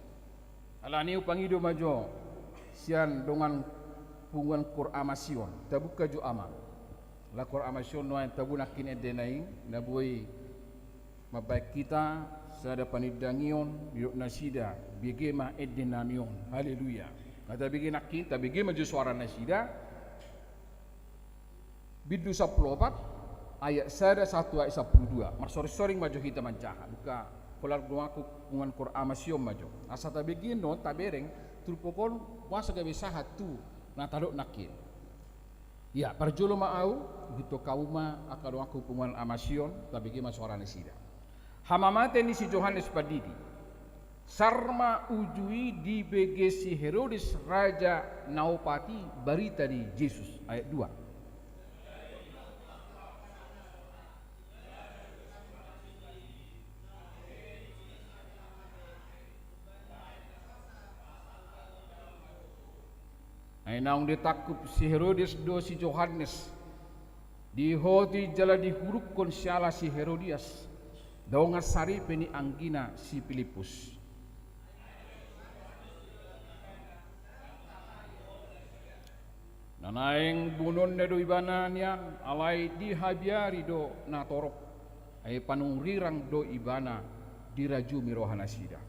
Alani i hupangido ma jo sian dongan punguan Koramasi on, tabuka jo amang. Ala Koramasi on nuaeng tabo nangkin endena i, na boi mambahen hita sada panindangion, didok nasida, bege ma ende nami on. Haleluya. Na tabege nangkin, tabege ma jo soara nasida. Bindu sampulu opat, ayat sada sahat tu ayat sampulu dua. Marsoringsoring ma jo hita manjaha. Buka holan donganku punguan Koramasi on ma jo. Asa tabege annon, tabereng turpuk on, boasa gabe sahat tu na tadok nangkin. Ya, parjolo ma ahu, ihuthon hamu ma angka donganku punguan Amasi on, tabege ma soara nasida. Hamamate ni si Johannes Pandidi. Sar ma uju i dibege si Herodes raja na opat i barita ni Jesus. Ayat dua. Ai naung ditangkup si Herodes do si Johannes, diihoti jala dihurungkon siala si Herodias, dongan saripe ni anggina si Pilippus. Na naeng bunuonna do ibana nian, alai dihabiari do natorop, ai panurirang do ibana dirajumi roha nasida.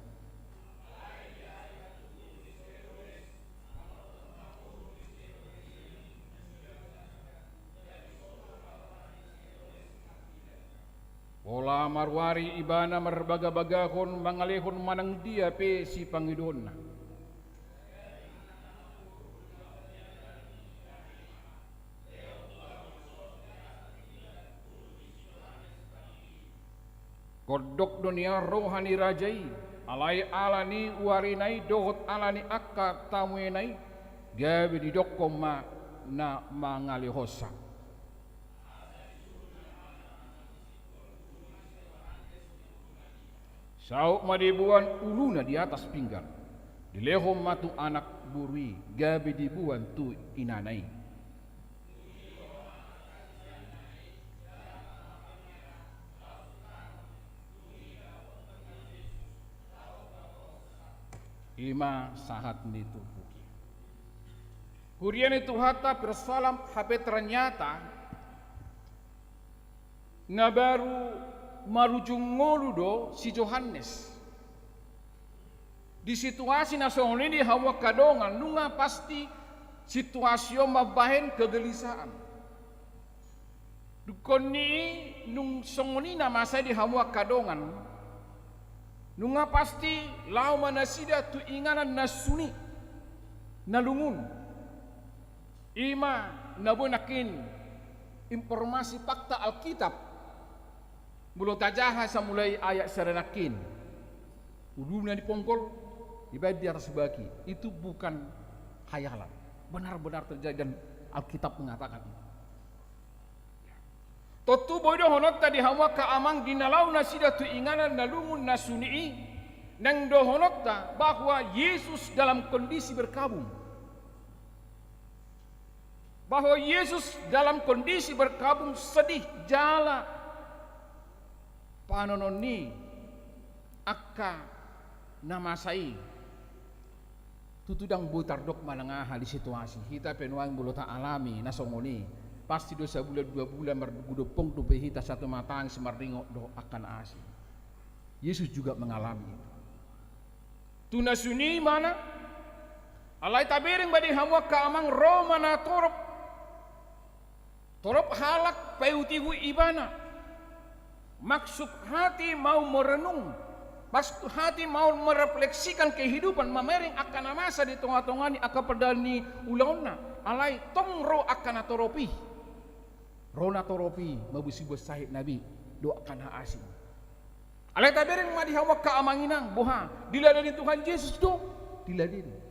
Pola maruari ibana marbagabagahon mangalehon manang dia pe sipangidoonna. Gondok do nian roha ni raja i, alai ala ni uarina i dohot ala ni angka tamuena i, gabe didokkon ma na mangalehonsa. Saut ma diboan uluna di atas pinggan, dilehon ma tu anak boru i, gabe diboan tu inana i. I ma sahat ni turpuk i. Huria ni Tuhanta, persoalan hape ternyata na baru marujung ngolu do si Johannes. Di situasi na songon i di hamu angka dongan, nunga pasti situasi on mambahen kegelisahan. Dungkon ni i nung songon i na masa i di hamu angka dongan, nunga pasti laho ma nasida tu inganan na suni, na lungun. I ma na boi nangkin informasi fakta Alkitab. Molo tajaha sa mulai ayat sada nangkin, uluna ni ponggol, dibaen di atas baki. Itu bukan khayalan. Benar-benar terjadi dan Alkitab mengatakan itu. Tontu boi dohononta di hamu angka amang di na laho nasida tu inganan na lungun na suni i, naeng dohononta bahwa Yesus dalam kondisi berkabung. Bahwa Yesus dalam kondisi berkabung, sedih, jala panaonon ni angka na masa i. Tutu ndang boi tardok manang aha di situasi. Hita pe nuaeng molo taalami na songon i, pasti do sabulan dua bulan margudompong dope hita satu mata angin si marningot dohot angka na asing. Yesus juga mengalami itu. Tu na suni i mana? Alai tabereng ma di hamu angka amang, ro ma na torop. Torop halak paihut-ihut ibana. Maksud hati mau merenung, maksud hati mau merefleksikan kehidupan, mamereng angka na masa di tonga-tonga ni angka pardalanan ni ulaonna. Alai tong ro angka na torop i. Ro na torop i mabusi-buat sahit na bi dohot angka na asing. Alai tabereng ma di hamu angka amang inang, boha, diladani Tuhan Yesus do, diladani.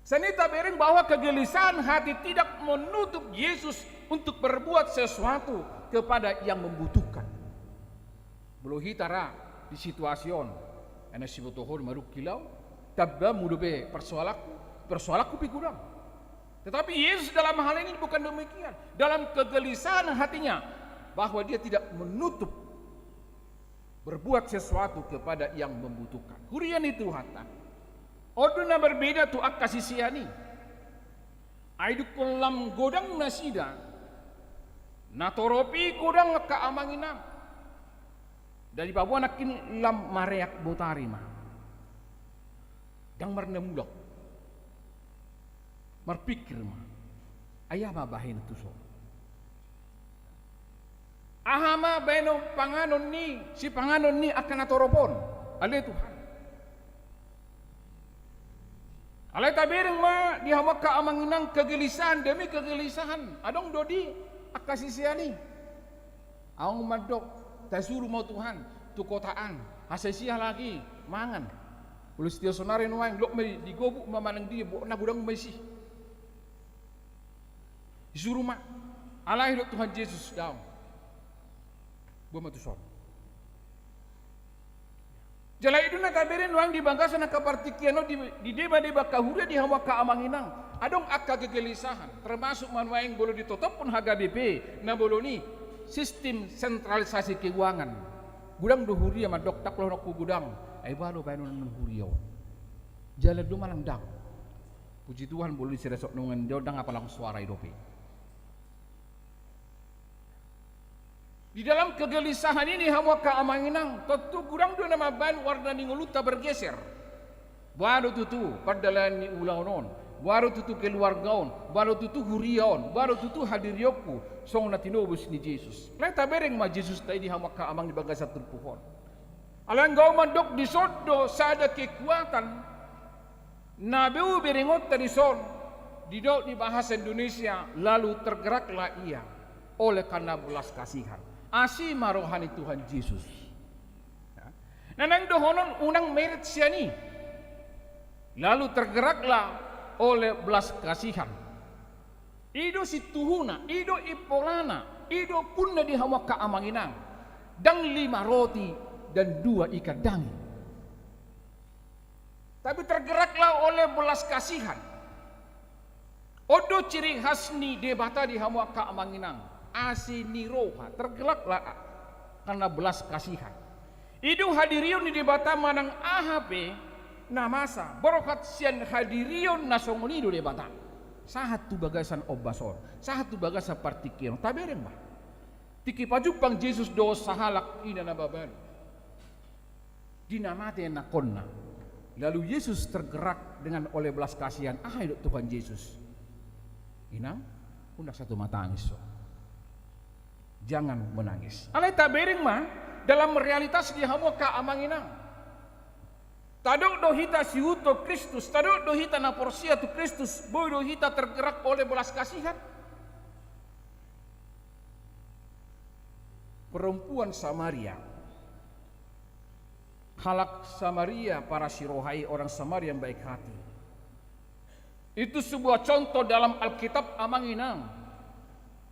Sian i tabereng bahwa kegelisahan hati tidak menutup Yesus untuk berbuat sesuatu kepada yang membutuhkan. Molo hita ra di situasi on, ai na sibotohon madungkil au, tamba mulu be persoalanku, persoalanku pe godang. Tetapi Yesus dalam hal ini bukan demikian. Dalam kegelisahan hatinya, bahwa dia tidak menutup berbuat sesuatu kepada yang membutuhkan. Huria ni Tuhanta. On do na berbeda tu angka sisean i. Ai dungkon lam godang nasida, na torop i godang angka amang inang. Jadi paboa nangkin lam mareak botari ma. Ndang marnamulak. Marpikir ma. Ai aha ma bahenon tuson? Aha ma bahenon panganon ni, sipanganon ni angka na torop on? Ale Tuhan. Alai tabereng ma di hamu angka amang inang kegelisahan demi kegelisahan. Adong do di angka sisean i. Adong mandok, tasuru ma Tuhan tu kota an. Asa isi halak i mangan. Molo setiap sonari nuaeng, lok ma i di gobuk ma manang di, boan na godang ma isi. Disuru ma. Alai didok Tuhan Jesus, daong. Boan ma tuson. Jala i do na tabereng nuaeng di bagasan angka partingkian on di, di deba-deba angka huria di hamu angka amang inang. Adong angka kegelisahan, termasuk ma nuaeng molo ditotophon H K B P na bolon i, sistem sentralisasi keuangan. Godang do huria mandok, ndang loanonku godang, ai boha do bahenon huria on? Jalan do manang ndang? Puji Tuhan, molo di sira soknongan dia on ndang apala suara i dope. Di dalam kegelisahan ini, hamu angka amang inang, tontu godang do na mambahen warna ni ngolunta bergeser. Boha do tutu pardalanan ni ulaon on? Boha do tutu keluarga on? Boha do tutu huria on? Boha do tutu hadirionku songon na tinobus ni Jesus? Alai tabereng ma Jesusta i di hamu angka amang di bagasan turpuk on. Alai anggo au mandok, dison do sada kekuatan na boi berengonta dison, didok di bahasa Indonesia, lalu tergeraklah ia oleh karena belas kasihan. Asi ma roha ni Tuhan Jesus. Ya. Na naeng dohonon unang meret sian i. Lalu tergeraklah oleh belas kasihan. I do situhuna, i do impolana, i do punna di hamu angka amang inang. Ndang lima roti dan dua ikan daging. Tapi tergeraklah oleh belas kasihan. On do ciri khas ni Debata di hamu angka amang inang. Asi ni roha, tergeraklah karena belas kasihan. I do hadirion ni Debata manang aha pe na masa, borhat sian hadirion na songon i do Debata. Sahat tu bagasan ombas on, sahat tu bagasan partingkian on, tabereng ma. Tingki pajumpang Jesus dohot sahalak ina na mabalu. Di na mate anakonna. Lalu Yesus tergerak dengan oleh belas kasihan. Aha didok Tuhan Yesus? Inang, unang satu matangis ho. Jangan menangis. Alai tabereng ma dalam realitas di hamu angka amang inang. Tadok do hita siihuthon Kristus, tadok do hita na porsea tu Kristus, boi do hita tergerak oleh belas kasihan. Perempuan Samaria. Halak Samaria, para si roha i, orang Samaria yang baik hati. Itu sebuah contoh dalam Alkitab, amang inang,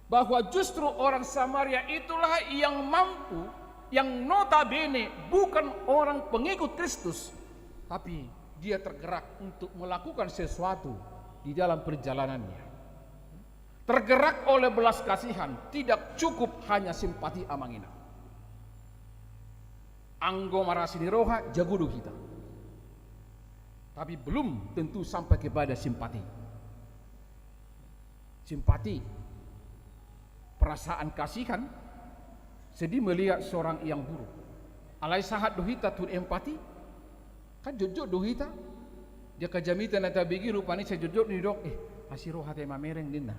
bahwa justru orang Samaria itulah yang mampu, yang notabene bukan orang pengikut Kristus, tapi dia tergerak untuk melakukan sesuatu di dalam perjalanannya. Tergerak oleh belas kasihan, tidak cukup hanya simpati, amang inang. Anggo marasi ni roha, jago do hita. Tapi belum tentu sampai kepada simpati. Simpati, perasaan kasihan, sedih melihat seorang yang buruk. Alai sahat do hita tu empati? Kan jotjot do hita. Dia ka jamita na tabege rupani sai jotjot do didok, "Eh, asi roha te mamereng," ninna.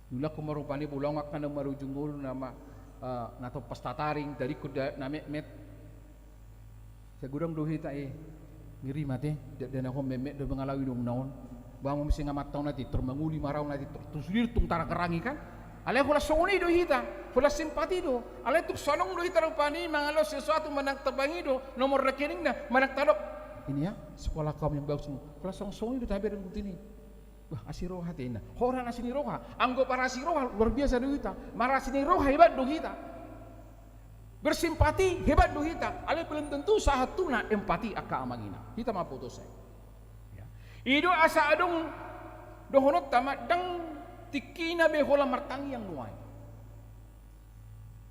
Diulahon ma rupani, bolongan kan na marujung ngolu nama, eh, na tompas tataring, tadingkon da na metmet. Sai godang do hita, eh, ngeri ma te, dakdanak on metmet do mangalawi nung naon. Ba muse nga mantau na tintor, mangoli ma raun na tintor, tu sude tung tarangrangi kan. Alai holan songon i do hita, holan simpati do. Alai tung sonong do hita rupani mangalehon sesuatu manang tabangi do nomor rekeningna, manang tadok, "Ini ya, sekolah kamu yang bagus." Holan songon, songon i do tabereng rutini. Wah, asi roha te, ninna. Holan asi ni roha. Anggo parasi roha, luar biasa do hita. Marasi ni roha, hebat do hita. Bersimpati, hebat do hita. Alai belum tentu sahat tu na empati, angka amang inang. Hita ma boto sai. Ya. I do asa adong dohononta ma, ndang tingkina be holan martangiang nuaeng.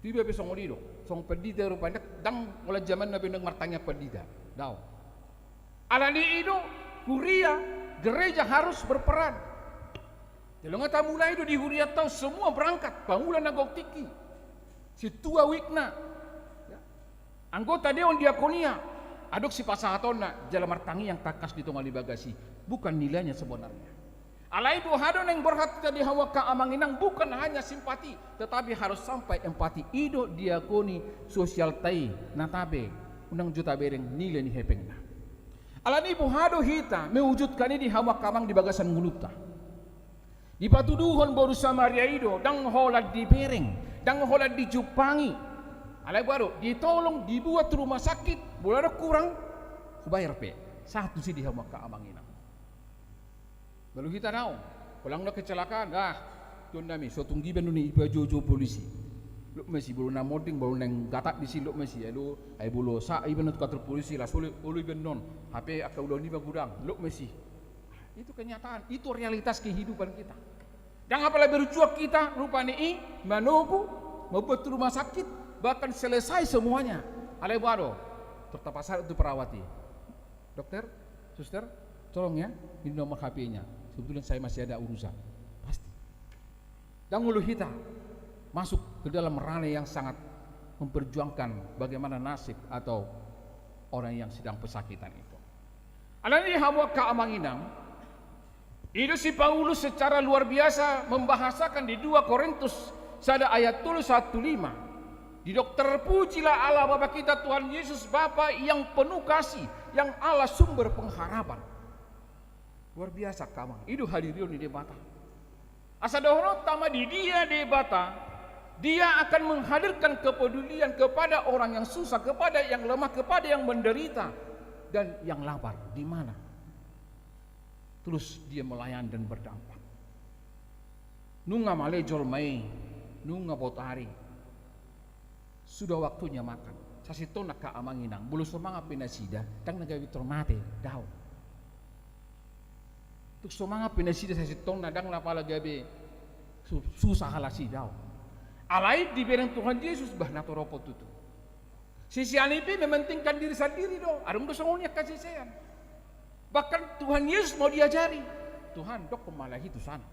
Tiba pe songon i do, songon pandita rupani, ndang holan jamanna be ndang martangiang pandita. Daong. Alani i do huria, gereja harus berperan. Jala nga tamulai do di hurianta on, semua berangkat, pangula na gok tingki, sintua uikna, ya, anggota dewan diakonia, adong sipasahatonna, jala martangiang tangkas di tonga ni bagas i. Bukan nilainya sebenarnya. Alai boha do naeng borhat hita di hamu angka amang inang, bukan hanya simpati, tetapi harus sampai empati. I do diakoni sosialta i, na tabe unang jo tabereng nilai ni hepengna. Alani i boha do hita mewujudkan i di hamu angka amang di bagasan ngolunta? Dipatuduhon boru Samaria i do, ndang holan dibereng, ndang holan dijumpangi. Alai boha do, ditolong, dibuat rumah sakit, molo adong kurang, hubayar pe. Sahat tusi di hamu angka amang inang. Molo hita daong, holan na kecelakaan, ah, tuan nami, so tung iba on i, iba joujou polisi. Lot ma si, molo na monding, molo naeng gatak disi, lot ma si, alo, ai molo sa iba on tu kantor polisi, las olo, olo iba on. Hape angka ulaon iba godang, lot ma si. Itu kenyataan, itu realitas kehidupan kita. Ndang apala berjuang hita rupani i, manogu, membuat rumah sakit, bahkan selesai semuanya. Alai boha do, tetap sahat tu perawat i. "Dokter, suster, tolong ya, ini nomor H P-nya. Sebetulnya saya masih ada urusan." Pasti. Ndang olo hita masuk ke dalam ranah yang sangat memperjuangkan bagaimana nasib atau orang yang sedang pesakitan itu. Alani i hamu angka amang inang, i do si Paulus secara luar biasa membahasakan di dua Korintus sada ayat tolu sahat tu lima. Didok, "Terpujilah Allah Bapa kita, Tuhan Yesus, Bapa yang penuh kasih, yang Allah sumber pengharapan." Luar biasa, angka amang. I do hadirion ni Debata. Asa dohononta ma, di dia Debata, Dia akan menghadirkan kepedulian kepada orang yang susah, kepada yang lemah, kepada yang menderita, dan yang lapar. Di mana? Terus dia melayani dan berdampak. Nunga male jolma i, nunga botari. Sudah waktunya makan. Sasintongna, angka amang inang, molo so mangan pe nasida, ndang na gabe pintor mate, daong. Tung so mangan pe nasida sasintongna, ndang na pala gabe su-, susah halak i, daong. Alai dibereng Tuhan Jesus, bah, na torop on tutu. Sisean i pe mementingkan diri sandiri do. Adong do songon i angka sisean. Bahkan Tuhan Yesus mau diajari. "Tuhan, dokkon ma halak i tu sana,"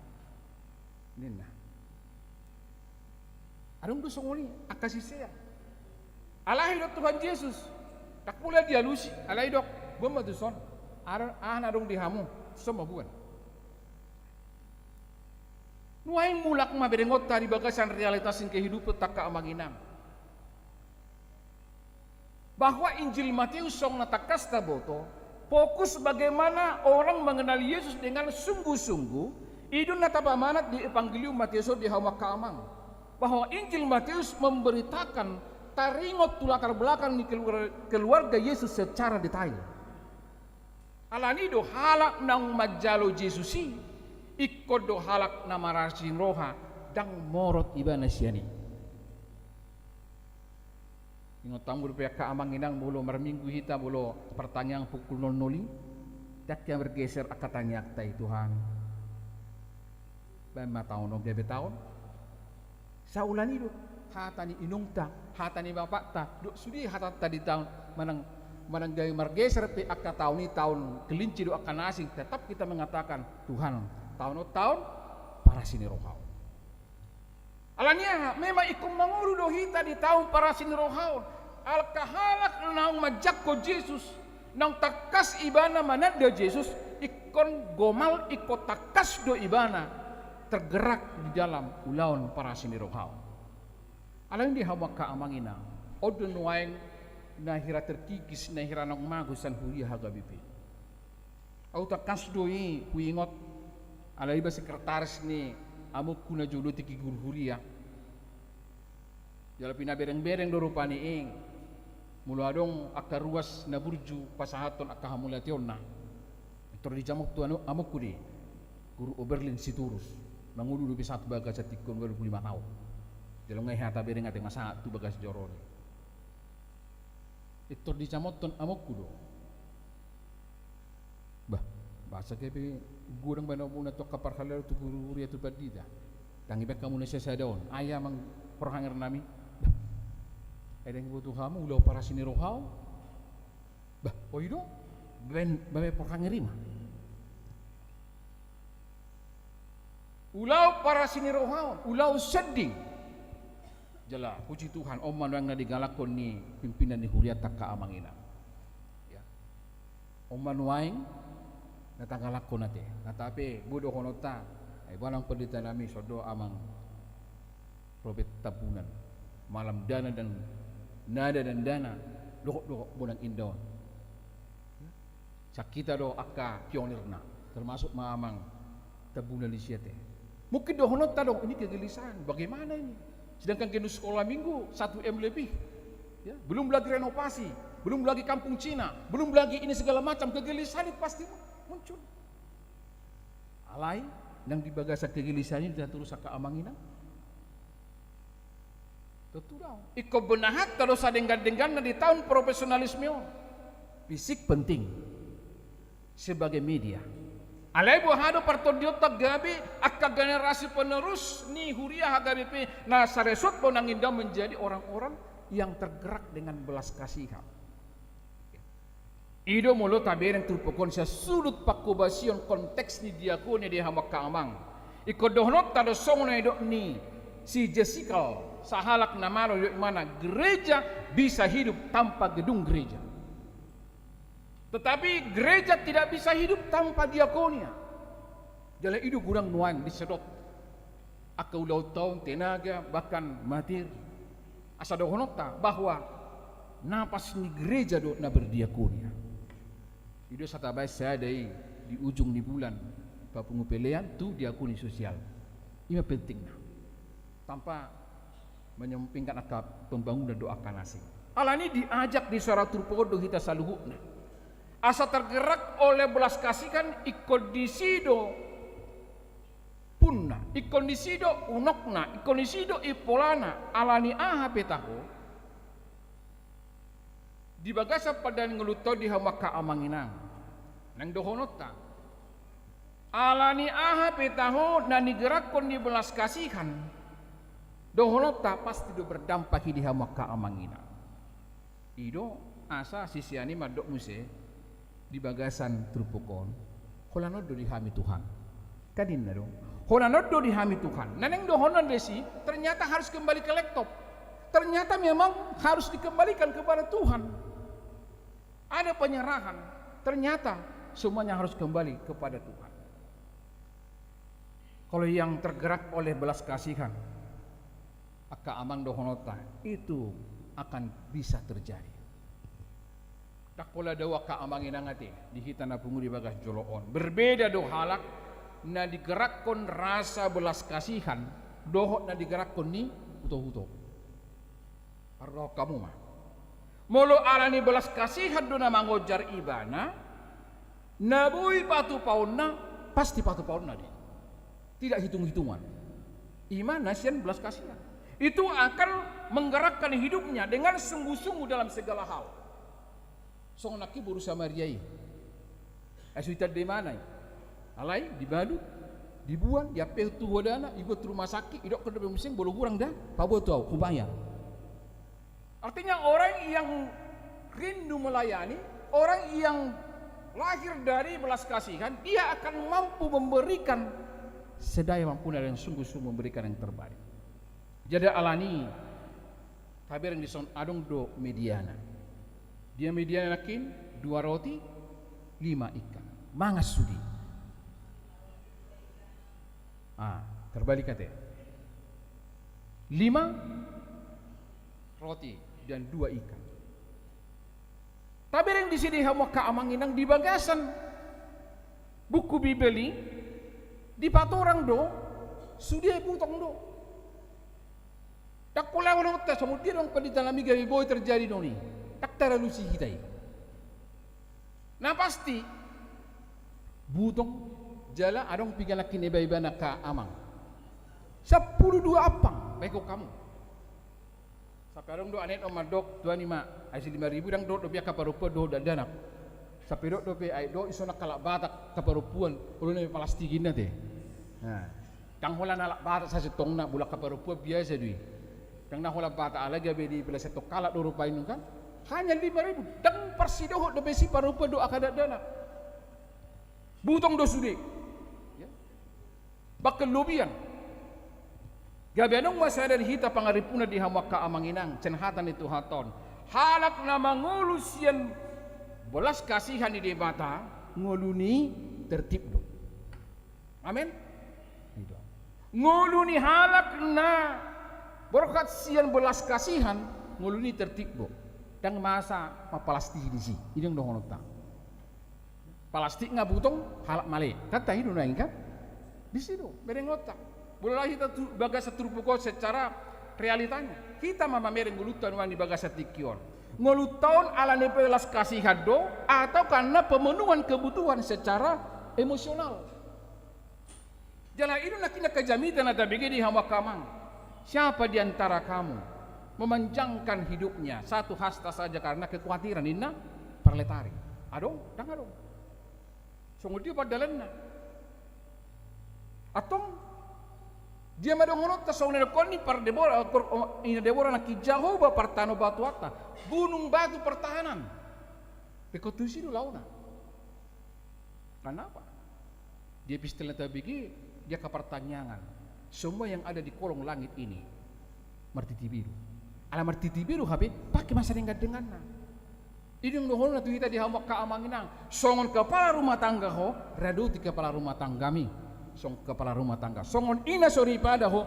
ninna. Adong do songon i angka sisean. Alai didok Tuhan Jesus, ndang pola dialusi, alai didok, "Boan ma tuson. Aha, aha na adong di hamu, tuson ma boan." Nuaeng mulak ma berengonta di bagasan realitas ni kehidupanta, angka amang inang, bahwa Injil Matius, songon na tangkas taboto, fokus bagaimana orang mengenal Yesus dengan sungguh-sungguh, i do na tapamanat di Evangelium Matius on di hamu angka amang. bahwa Injil Matius memberitakan taringot tu latar belakang ni keluar-, keluarga Yesus secara detail. Alani do halak naung manjalo Jesus i, ingkon do halak na marasi ni roha, ndang morot ibana sian i. Ingot hamu dope angka amang inang, molo marminggu hita, molo partangiangan pukul nol nol i, ndang hea bergeser angka tangiangta i, Tuhan, baen ma taon on gabe taon saulana i do. Hata ni inongta, hata ni bapakta, dohot sude hatanta di taon, manang, manang gabe margeser pe angka taon i, taon kelinci dohot angka na asing, tetap kita mengatakan, Tuhan, taon on taon parasi ni roha on. Alani aha? Memang ingkon mangolu do hita di taon parasi ni roha on. Angka halak naung manjangkon Jesus, naung tangkas ibana mananda Jesus, ingkon gomal, ingkon tangkas do ibana tergerak di dalam ulaon parasi ni roha on. Alani di hamu angka amang inang, on do nuaeng na hira terkikis, na hira naung mago sian huria H K B P. Ahu tangkas do i huingot, alai iba sekretaris ni amongku na jolo tingki guru huria. Jala pinabereng-bereng do rupani i, molo adong angka ruas na burju pasahathon angka hamauliateonna. Tor dijamot tu anu, amongku do i, Guru Oberlin Sitorus, mangolu dope sahat tu bagasan tingki on ualu pulu lima taon. Jala nunga hea tabereng ate ma sahat tu bagas joro on i. Tor dijamothon amongku do. Bah, boasa gabe godang baen hamuna tu angka parhalado, tu guru huria, tu pandita? Ndang dibaen hamu na sasada on, ai amang porhangirnami? Bah, ai ndang diboto hamu ulaon parasi ni roha on? Bah, oi do, baen, baen porhangir i ma. Ulaon parasi ni roha on, ulaon sending. Jala puji Tuhan, on ma nuaeng na digalakhon ni pimpinan ni hurianta angka amang inang. Ya. On ma nuaeng na tagalakhon ate. Nata pe boi dohononta, ai boha nang panditanami, songon do amang Robert Tambunan, malam dana dan nada dan dana, dohot do bonang inda on. Sian hita do angka pionirna, termasuk ma amang Tambunan i ate. Mungkin dohononta do, ini kegelisahan, bagaimana ini? Sedangkan gedung sekolah minggu satu M lebih, ya, belum lagi renovasi, belum lagi kampung Cina, belum lagi ini segala macam, kegelisahan itu pasti muncul. Alai, ndang di bagasan kegelisahan i hita torus angka amang inang? Tontu daong. Ingkon benahatta do sadenggan-dengganna di taon profesionalisme on. Fisik penting sebagai media. Alai boha do partondionta gabe angka generasi penerus ni huria H K B P na saresort bonang inda menjadi orang-orang yang tergerak dengan belas kasihan. I do molo tabereng turpuk on sian sudut pangkobasion konteks ni diakonia di hamu angka amang. Ingkon dohononta do songon na nidok ni si Jessica, sahalak na malo, didok ibana, gereja bisa hidup tanpa gedung gereja. Tetapi gereja tidak bisa hidup tanpa diakonia. Jala i do godang nuaeng disedot angka ulaonta on, tenaga, bahkan materi. Asa dohononta bahwa napas ni gereja do na berdiakonia. I do asa tabaen sada i di ujung ni bulan, papungu pelean tu diakoni sosial. I ma pentingna. Tanpa menyampingkan angka pembangunan dohot angka na asing. Alani diajak di suara turpuk on do hita saluhutna. Asa tergerak oleh belas kasihan, ingkon disi do punna, ingkon disi do unokna, ingkon disi do impolana, alani aha pe tahe, di bagasan pardalanan ni ngolunta on di hamu angka amang inang, naeng dohononta, alani aha pe tahe na nigerakhon ni belas kasihan, dohononta pasti do berdampak i di hamu angka amang inang. I do asa sisean i mandok muse di bagasan turpuk on, holan on do di hami Tuhan. Kan ninna do, holan on do di hami Tuhan. Na naeng dohonon disi, ternyata harus kembali ke laptop. Ternyata memang harus dikembalikan kepada Tuhan. Ada penyerahan, ternyata semuanya harus kembali kepada Tuhan. Kalau yang tergerak oleh belas kasihan, angka amang, dohononta, itu akan bisa terjadi. Ndang pola dao angka amang inang ate di hita na pungu di bagas jolo on. Berbeda do halak na digerakhon rasa belas kasihan dohot na digerakhon ni hutohuto. Parrohahon hamu ma. Molo ala ni belas kasihan do na mangonjar ibana, na boi patupaonna, pasti patupaonna do i. Tidak hitung-hitungan. I ma na sian belas kasihan. Itu akan menggerakkan hidupnya dengan sungguh-sungguh dalam segala hal. Songon nangkin boru Samaria i. Ai so itanda ibana i. Alai dibalu, dibuan, diampehon tu hodana, ibuat rumah sakit, idokkon dope muse, molo hurang da, paboa tu ahu, hubayar. Artinya orang yang rindu melayani, orang yang lahir dari belas kasihan, dia akan mampu memberikan sedaya mampuna dan sungguh-sungguh memberikan yang terbaik. Jadi ala ni i, tabereng dison adong do mediana. Dia mediana nangkin, dua roti, lima ikan. Mangan sude. Ah, terbalik ate. Lima roti dan dua ikan. Tabereng disi di hamu angka amang inang di bagasan buku Bibel i, dipatorang do, sude butong do. Ndang pola ulaonta songon dia dong pandita nami gabe boi terjadi do i. Ndang taralusi hita i. Na pasti, butong jala adong piga nangkin ibaen angka amang. Sampulu dua ampang, baen hamu. Sampe adong do anet on mandok, tuan i ma, ai si lima ribu ndang dohot dope angka parompuan dohot dakdanak. Sampe didok dope, ai dohot dison angka halak Batak angka parompuan, olo na palastik inna te. Nah, ndang holan halak Batak sasintongna, molo angka parompuan biasa do i. Ndang na holan Batak, alai gabe dipalastik halak do rupani kan. Hanya lima ribu, ndang parsidohot dope si parompuan dohot angka dakdanak. Butong do sude. Ya. Bahkan lobian. Gabe adong ma sada di hita pangaripuna di hamu angka amang inang, sian hata ni Tuhanta on. Halak na mangolu sian belas kasihan ni Debata, ngoluna i tertib do. Amen. Itu. Ngolu ni halak na borhat sian belas kasihan, ngoluna i tertib do. Ndang masa mapalastik disi. I do dohononta. Palastik nga butong, halak male. Kan tahi do nuaeng kan? Disi do berengonta. Molo laho hita tu bagasan turpuk on secara realitanya, hita ma mamereng ngolunta nuaeng di bagasan tingki on. Ngolunta on ala ni belas kasihan do, atau karena pemenuhan kebutuhan secara emosional. Jala i do nangkin angka jamita na tabege di hamu angka amang. Siapa di antara kamu memanjangkan hidupnya satu hasta saja karena kekhawatiran, ninna parletari? Adong? Ndang adong. Songon dia pardalanna. Antong dia ma dohononta songon na didok ni pardebora, ina Debora nangkin, Jahowa partano batuanta, gunung batu pertahanan. Ingkon tusi do laona. Kenapa? Di epistel na tabege, di angka partangiangan, semua yang ada di kolong langit ini martitibi do. Ala martitibi do hape, pake ma sadengandengganna. I do dohononna tu hita di hamu angka amang inang. Songon kepala rumah tangga ho, radoti kepala rumah tanggami. Songon kepala rumah tangga. Songon ina soripada ho,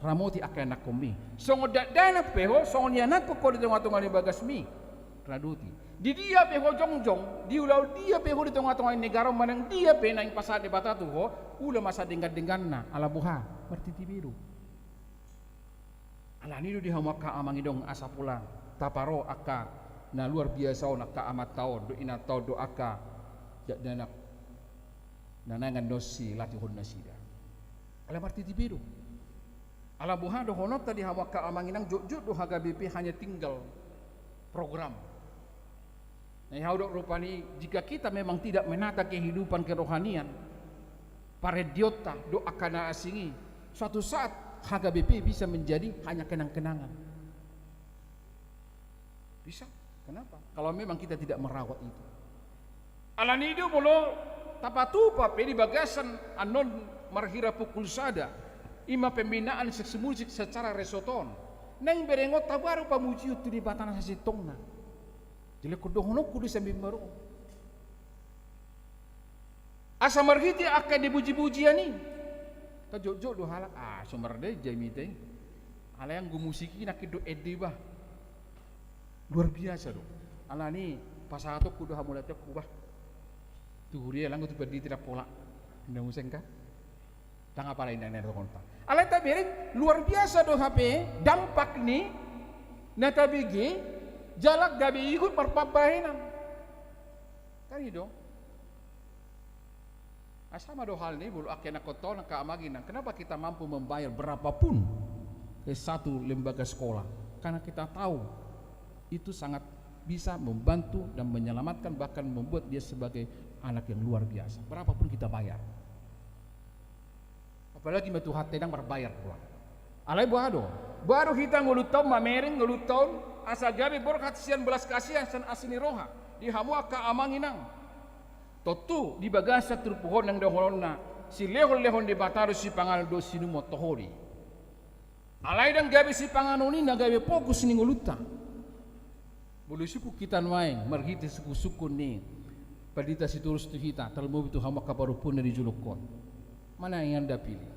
ramoti angka ianakhonmi. Songon dakdanak pe ho, songon ianakhon ho di tongatonga ni bagasmi, radoti. Di dia pe ho jongjong, di ulaon dia pe ho di tongatonga ni negara on manang dia pe naeng pasahat Debata tu ho, ula ma sadengandengganna, ala boha? Martitibi do. Ala ni i do di hamu angka amang inang, asa pola taparo angka na luar biasa on, angka amanta on dohot inanta on dohot angka dakdanak na naeng annon silatihon nasida. Ala martitibi do. Ala boha dohononta di hamu angka amang inang, jotjot do H K B P hanya tinggal program. Nah, i hudok rupani, jika kita memang tidak menata kehidupan kerohanian, parendionta dohot angka na asing i, suatu saat H K B P bisa menjadi hanya kenang-kenangan. Bisa. Kenapa? Kalau memang kita tidak merawat itu. Ala ni i do molo tapatupa pe di bagasan annon marhira pukul sada, i ma pembinaan seksi musik secara resort on, naeng berengonta baru pamujion tu Debata na sasintongna. Jala ingkon dohononku do sian imbaru on. Asa marhite angka di pujipujian i, tajotjot do halak, ah, so mardai jamita i. Alai anggo musik i nangkin do ende bah. Luar biasa do. Ala ni i pasahatonku do hamauliateonku bah tu huria, lang tu pandita, ndang pola. Inda muse kan? Ndang apala inda na dohononta. Alai tabereng luar biasa do hape dampak ni na tabege jala gabe ihut marpambahenan. Kan i do. Nah, sama do halna i molo angka ianakhonta on, angka amang inang. Kenapa kita mampu membayar berapapun ke satu lembaga sekolah? Karena kita tahu itu sangat bisa membantu dan menyelamatkan, bahkan membuat dia sebagai anak yang luar biasa. Berapapun kita bayar. Apalagi ma Tuhanta ndang marbayar pola. Alai boha do? Boha do hita ngolunta on mamereng, ngolunta on, asa gabe borhat sian belas kasihan, sian asi ni roha di hamu angka amang inang? Tontu di bagasan turpuk on naeng dohononna, silehonlehon Debata do sipanganon dohot sinuman tohori. Alai ndang gabe sipanganon i na gabe fokus ni ngolunta. Molo sungkun hita nuaeng marhite sungkunsungkun ni Pandita Sitorus tu hita, tarlumobi tu hamu angka parompuan na di jolongkon. Mana yang Anda pilih?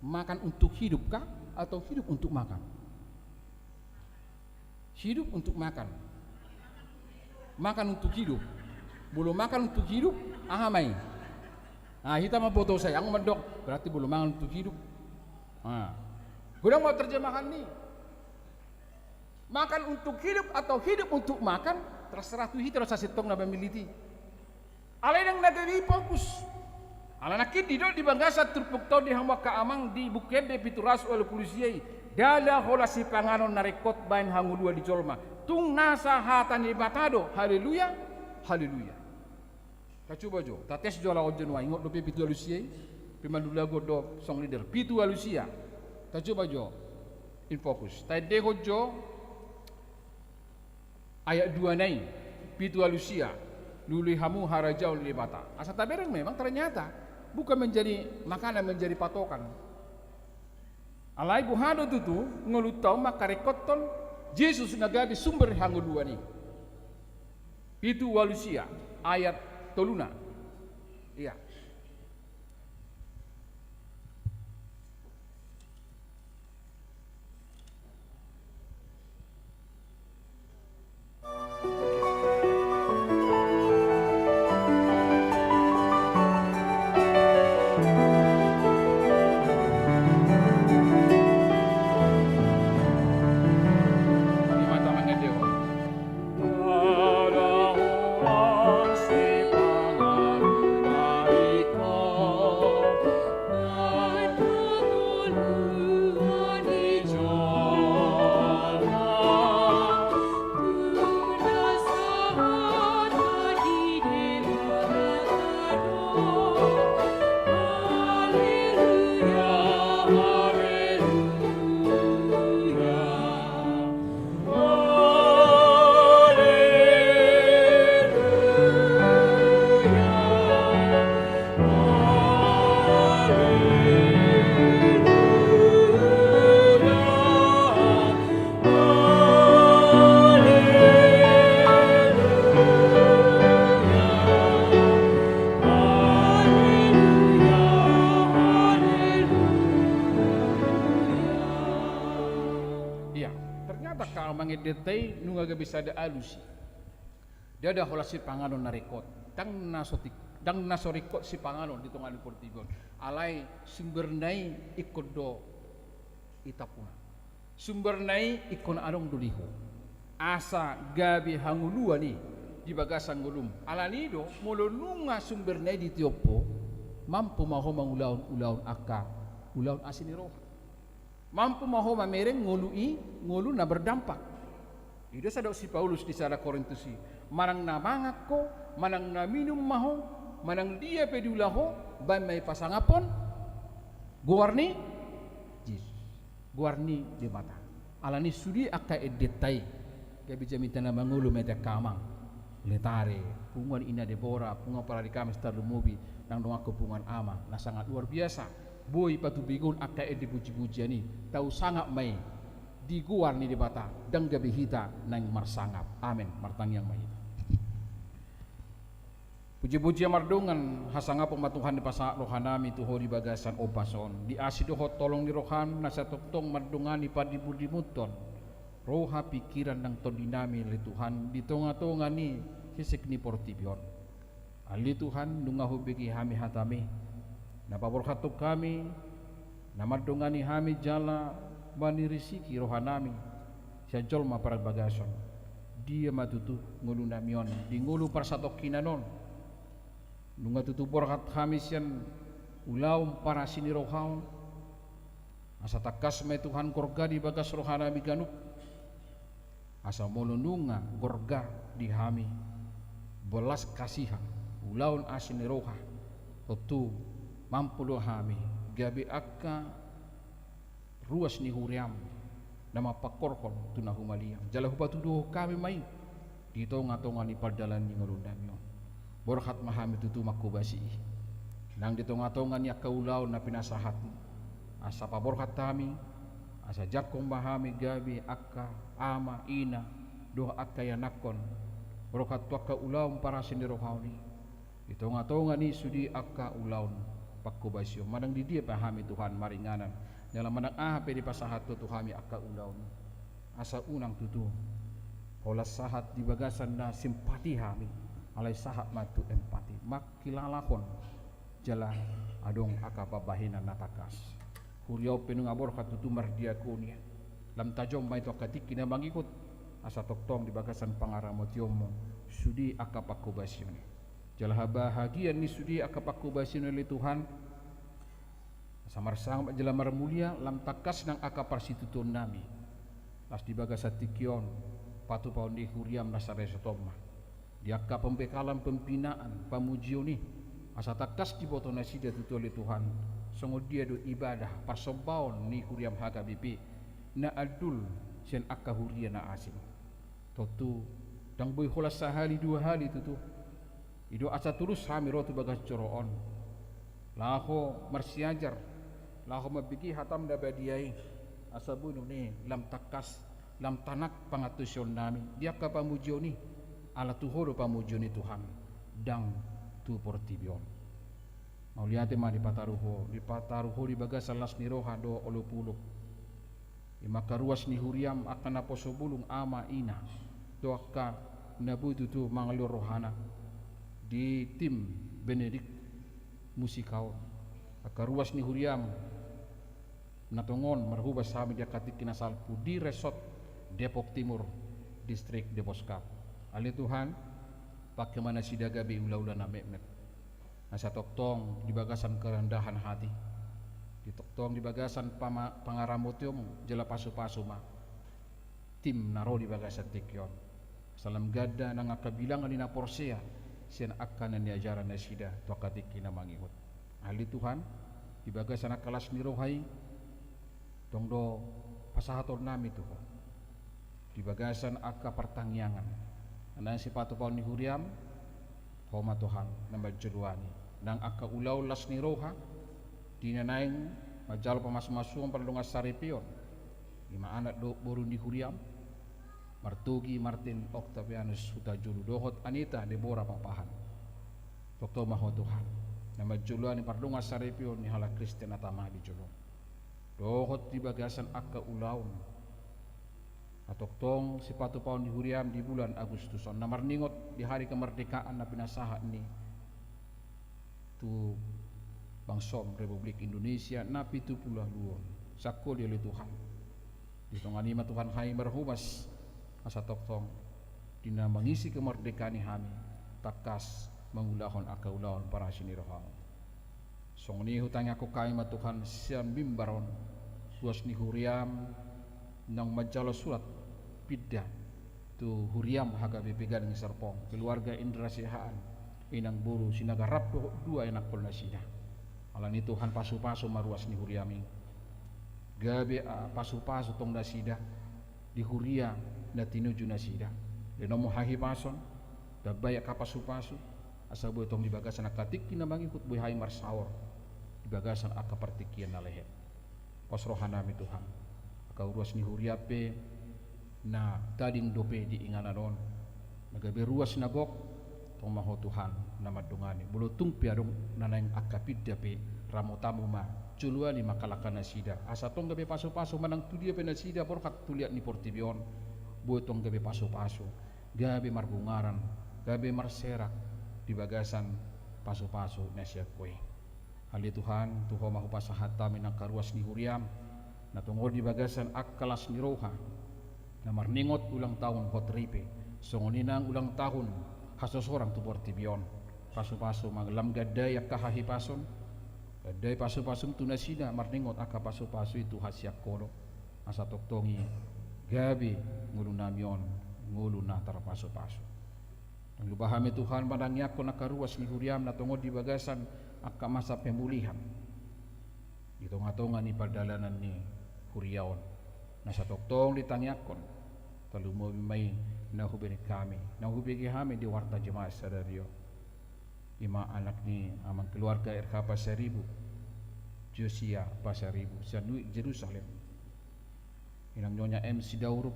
Makan untuk hidup kah atau hidup untuk makan? Hidup untuk makan. Makan untuk hidup. Molo makan untuk hidup, aha ma i? Nah, hita ma boto sai, anggo mandok, berarti molo mangan untuk hidup. Nah. Godang ma terjemahan ni. Makan untuk hidup atau hidup untuk makan, terserah tu hita do sasintongna mamillit i. Alai ndang na gabe i fokus. Ala nangkin didok di bagasan turpukta on di hamu angka amang di Buku Ende pitu ratus ualu pulu sia i, ndada holan sipanganon na ringkot baen hangoluan ni jolma. Tung nasa hata ni Debata do, haleluya, haleluya. Tacoba jo, tates jo ala on jo nuaeng, ingot dope pitu ualu sia i, pe mandu lagu on do song leader, pitu ualu sia. Tacoba jo, in fokus. Taendehon jo, ayat dua na i, pitu ualu sia, lului hamu harajaon ni Debata. Asa tabereng memang ternyata bukan menjadi makanan, menjadi patokan. Alai boha do tutu, ngolunta on mangkaringkothon Jesus na gabe sumber hangoluan i. Pitu ualu sia, ayat toluna. Ia. Ia, ternyata angka amang endenta i nunga gabe sada alus i. Ndada holan sipanganon na ringkot, ndang na so ti-, ndang na so ringkot sipanganon di tonga ni portibi on. Alai sumberna i ingkon do i tampuna. Sumberna i ingkon adong do di ho. Asa gabe hangoluan i di bagasan ngolum. Alani i do, molo nunga sumberna i ditiop ho, mampu ma ho mangulahon ulaon angka ulaon asi ni roha. Mampu ma ho mamereng ngolu i, ngolu na berdampak. I do sadok si Paulus di sada Korintus i, manang na mangan ho, manang na minum ma ho, manang dia pe diula ho, baen ma i pasangaphon goar ni Jesus, goar ni Debata. Alani i sude angka endenta i, gabe jamita na mangolu ma i angka amang. Letare, punguan Inna Debora, punguan Parari Kamis tarlumobi, nang donganhon punguan Ama, na sangat luar biasa. Boi patubegon angka ende pujipujian i, tau sangap ma i di goar ni Debata, ndang gabe hita naeng marsangap. Amen. Martangiang ma hita. Pujipujian mardongan hasangapon ma Tuhan, dipasahat rohanami tu Ho di bagasan ombas on, di asi dohot holong ni roham na sai tongtong mandongani pardibundimunhon roha, pingkiran nang tondinami ale Tuhan, di tongatonga ni sisik ni portibi on. Ale Tuhan, nunga hubege hami hatami, na paborhathon hami Na mandongani hami jala manirisiki rohanami sian jolma parbagason. Dia ma tutu ngolunami on di ngolu parsatongkinan on? Nunga tutu borhat hami sian ulaon parasi ni roha on? Asa tangkas ma i Tuhan gorga di bagas rohanami ganup. Asa molo nunga gorga di hami belas kasihan, ulaon asi ni roha, tontu mampu do hami gabe angka ruas ni huriam na mampangkorhon tu na humaliang. Jala hupatuduhon hami ma i di tongatonga ni pardalan ni ngolunami on. Borhat ma hami tutu mangkobasi i nang di tongatonga ni angka ulaon na pinasahatmu. Asa paborhat hami, asa jangkon ma hami gabe angka ama, ina, dohot angka ianakhon, borhat tu angka ulaon parasi ni roha on i. Di tongatonga ni sude angka ulaon pangkobasion, manang di dia pe hami Tuhan maringanan, jala manang aha pe dipasahat Ho tu hami angka ulaon i, asa unang tutu holan sahat di bagasan na simpati hami, alai sahat ma tu empati, mangkilalahon jala adong angka pambahenan na tangkas. Huria on pe nunga borhat tutu mardiakonia. Lam tajom ma i tu angka tingki na mangihut, asa tongtong di bagasan pangaramotionmu sude angka pangkobasion i. Jala habahagian ni sude angka pangkobasion i ale Tuhan, asa marsangap jala marmulia lam tangkas nang angka parsitutuonnami. Laos di bagasan tingki on, patupaon ni huriam na sariseton ma di angka pembekalan, pembinaan, pamujion i, asa tangkas diboto nasida tutu ale Tuhan songon dia do ibadah parsombaon ni huriam H K B P na andul sian angka huria na asing. Tontu ndang boi holan sahali dua hali tutu. I do asa tulus hami ro tu bagas joro on, laho marsiajar, laho mambege hatam na badia i, asa boi nuaeng lam tangkas, lam tanak pangantusionnami di angka pamujion i, ala tu Ho do pamujion i Tuhan, ndang tu portibi on. Mauliate ma dipataru Ho, dipataru Ho di bagasan las ni roha dohot olopolop. I ma angka ruas ni huriam, angka naposo bulung, ama, ina, dohot angka na boi tutu mangalehon rohana di tim Benedict Musika on. Angka ruas ni huriam na tongon marhobas hami di angka tingki na salpu di Resort Depok Timur, Distrik Depok Cup. Ale Tuhan, pangke ma nasida gabe ulaula na metmet. Asa tongtong di bagasan kerendahan hati, di tongtong di bagasan pama-, pangaramotionmu, jala pasupasu ma tim na ro di bagasan tingki on. Asa lam ganda nang angka bilangan ni na porsea sian angka na niajaran nasida tu angka tingki na mangihut. Ale Tuhan, di bagasan angka las ni roha i, tong do pasahatonnami tu Ho. Di bagasan angka partangiangan, na naeng sipatupaon ni huriam, Ho ma Tuhan na manjoloani nang angka ulaon las ni roha, di na naeng manjalo pamasumasuon pardongansaripeon, i ma anak dohot boru ni huriam, Martogi Martin Octavianus Hutajulu dohot Anita Deborah Papahan. Tongtong ma Ho Tuhan na manjoloani pardongansaripeon ni halak Kristen na tama di jolo on. Dohot di bagasan angka ulaon na tongtong sipatupaon ni huriam di bulan Agustus on, na marningot di hari kemerdekaan na pinasahat ni tu bangsom Republik Indonesia na pitu pulu ualu on. Sangkoli ale Tuhan. Di tonga ni i ma Tuhan hami marhobas, asa tongtong di na mangisi kemerdekaan i hami tangkas mangulahon angka ulaon parasi ni roha on. Songon i hutangiangkon hami ma Tuhan sian mimbar on, ruas ni huriam naung manjalo surat pinda tu huriam H K B P Gading Serpong, keluarga Indra Siahaan, inang boru Sinaga rap dohot dua ianakhon nasida. Alani i Tuhan pasupasu ma ruas ni huriam i. Gabe, ah, pasupasu tong nasida di huria na tinuju nasida. Lehononmu hahipason, tambai angka pasupasu, asa boi tong di bagasan angka tingki na mangihut boi hami marsaor di bagasan angka partingkian na lehet. Pos rohanami Tuhan, angka ruas ni huriam pe na tading dope di inganan on, na gabe ruas na gok, tong ma Ho Tuhan na mandongani. Molo tung pe adong na naeng angka pinda pe, ramotanmu ma, joloani ma angka langka nasida, asa tong gabe pasupasu manang tu dia pe nasida borhat tu liat ni portibi on, boi tong gabe pasupasu, gabe marbungaran, gabe marserak di bagasan pasupasu na sian Ho i. Ale Tuhan, tu Ho ma hupasahat hami nangkin ruas ni huriaM, na tongon di bagasan angka las ni roha, na marningot ulang tahun hot ripe, songon i nang ulang tahun hasosorang tu portibi on. Pasupasu ma lam gandai angka hahipason, gandai pasupasum tu nasida marningot angka pasupasu i tu hasian Ho do. Asa tongtong i gabe ngolunami on ngolu na tarpasupasu. Dung i ba hami Tuhan manangiangkon angka ruas ni huriaM na tongon di bagasan angka masa pemulihan di tongatonga ni pardalanan ni huria on, na satongtong ditangiangkon, tarlumobi ma i na hubereng hami, na hubege hami di warta jemaat sadari on. I ma anak ni amang keluarga R H Pasaribu, Josia Pasaribu, sian Nuik Jerusalem. Inang Nyonya M Sidauruk,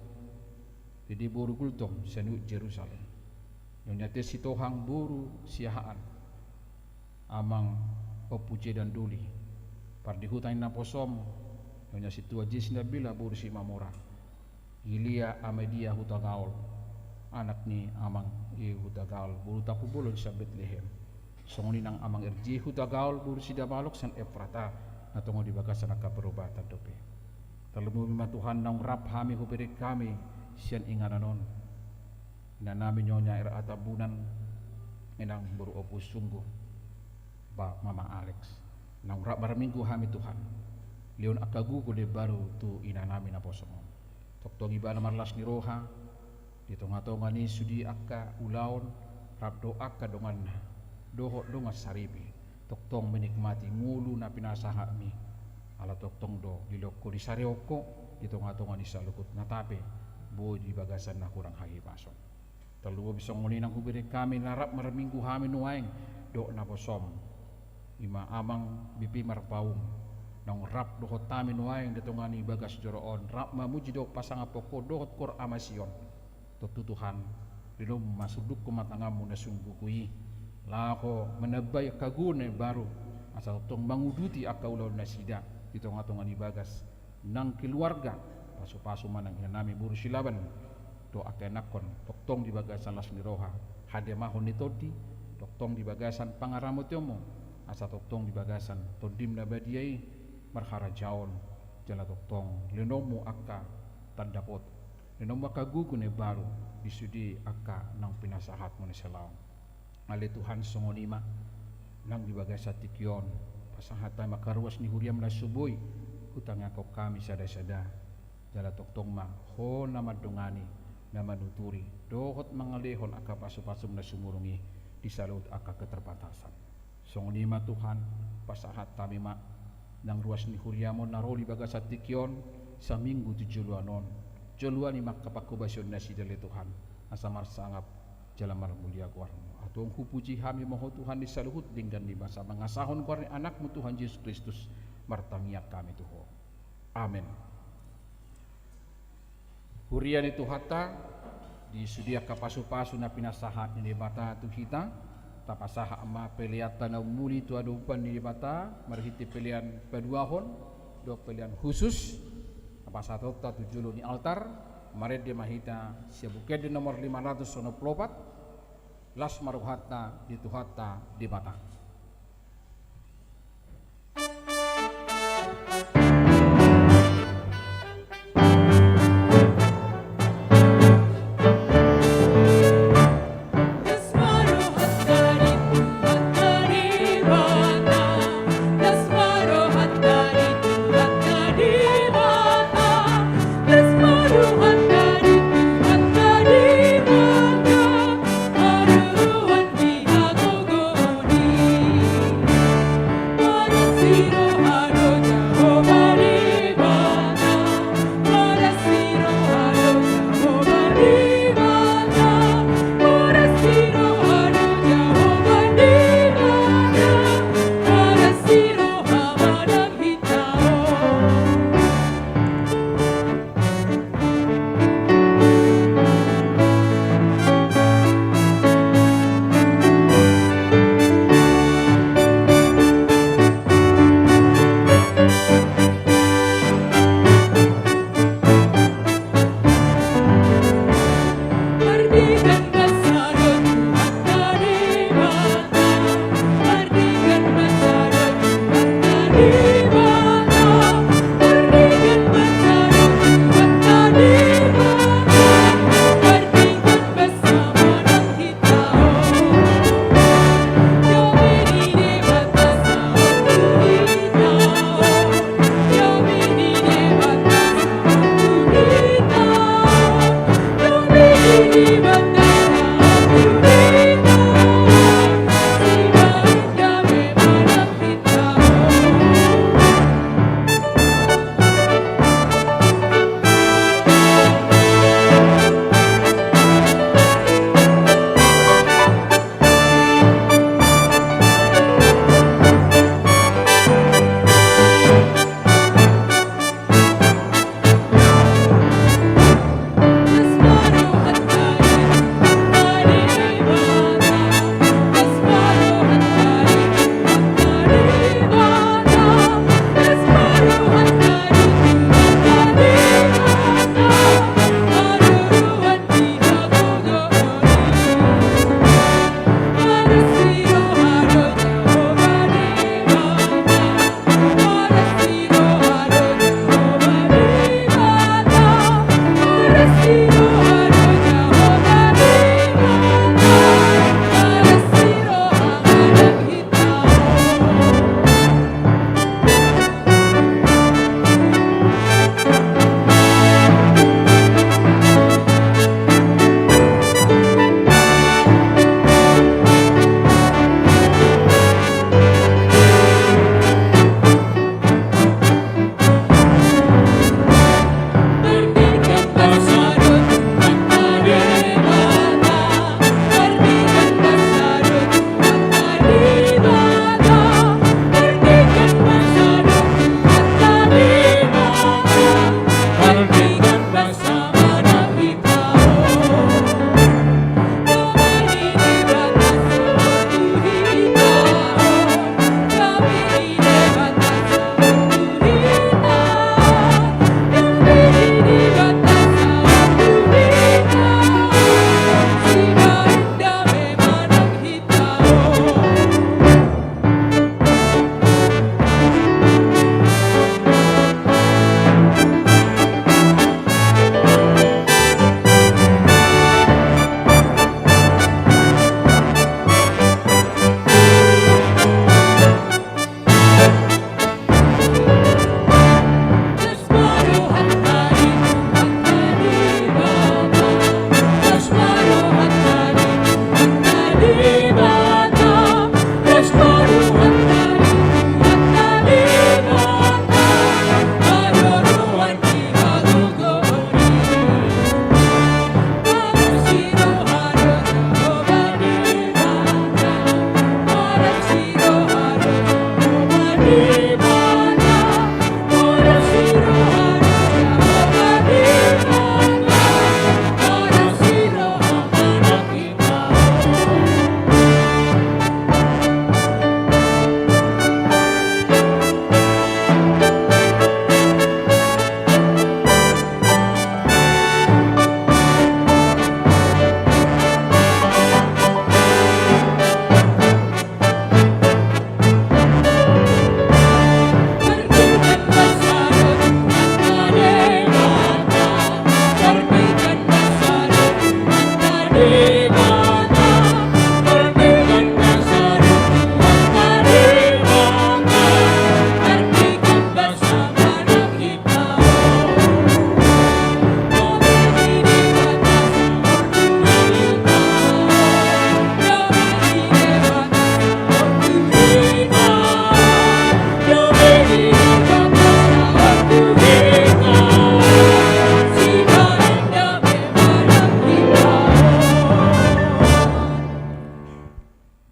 Dede boru Gultom, sian Nuik Jerusalem. Nyonya T Sitohang boru Siahaan, amang Ompu J Danduli. Pardihuta ni naposoM, Nyonya Sintua Jesina Bila boru Simamora. Gilia Amedia Hutagaol, anak ni amang I Hutagaol boru Tampubolon sian Betlehem. Songon i nang amang R J Hutagaol boru Sidabalok sian Efrata, na tongon di bagasan angka perobatan dope. Tarlumobi ma Tuhan naung rap hami hubereng hami sian inganan on, inanami Nyonya R A Tambunan, inang boru Ompu Sunggu, ba Mama Alex. Naung rap marminggu hami Tuhan, lehon angka gogo na imbaru tu inanami naposoM on. Tongtong ibana marlas ni roha di tongatonga ni sude angka ulaon, rap dohot angka donganna dohot dongan saripe, tongtong menikmati ngolu na pinasahatMi. Ala tongtong do dilehon Ho, disarehon Ho di tongatonga ni saluhut na tape, boi di bagasan na hurang hahipason. Tarlumobi songon i nang hubereng hami na rap marminggu hami nuaeng dohot naposoM, i ma amang B P Marpaung, naung rap dohot hami nuaeng di tonga ni bagas joro on, rap mamuji dohot pasangaphon Ho dohot Koor Ama Sion. Tontu Tuhan, lehononMu ma sundukon ma tanganMu na sumbuhu i, laho manambai angka gogo na imbaru, asa tongtong manguduti angka ulaon nasida di tongatonga ni bagas nang keluarga, pasupasu ma nang inanami boru Silaban dohot angka ianakhon, tongtong di bagasan las ni roha, hadamahon ni tondi, tongtong di bagasan pangaramotionMu, asa tongtong di bagasan TondiM na badia i marharajaon, jala tongtong lehononMu angka tanda pot, lehononMu angka gogo na imbaru di sude angka naung pinasahatMu na salaon. Ale Tuhan, songon i ma nang di bagasan tingki on, pasahat hami angka ruas ni huriaM na so boi hutangiangkon hami sadasada, jala tongtong ma Ho na mandongani, na manuturi dohot mangalehon angka pasupasuM na sumurung i di saluhut angka keterbatasan. Songon i ma Tuhan, pasahat hami ma nang ruas ni huriaM on na ro di bagasan tingki on, saminggu tu joloan on. Joloani ma angka panghobasion nasida ale Tuhan, asa marsangap jala marmulia goarMu. Antong hupuji hami ma Ho Tuhan di saluhut denggan ni basa, mangasahon goar ni AnakMu Tuhan Jesus Kristus, martangiang hami tu Ho. Amen. Huria ni Tuhanta, di sude angka pasupasu na pinasahat ni Debata tu hita, tapasahat ma peleanta na umuli tu adopan ni Debata marhite pelean paduahon dohot pelean khusus, tapasahathonta tu jolo ni altar. Marende ma hita sian Buku Ende nomor lima ratus onom pulu opat, las ma rohanta di Tuhanta Debata.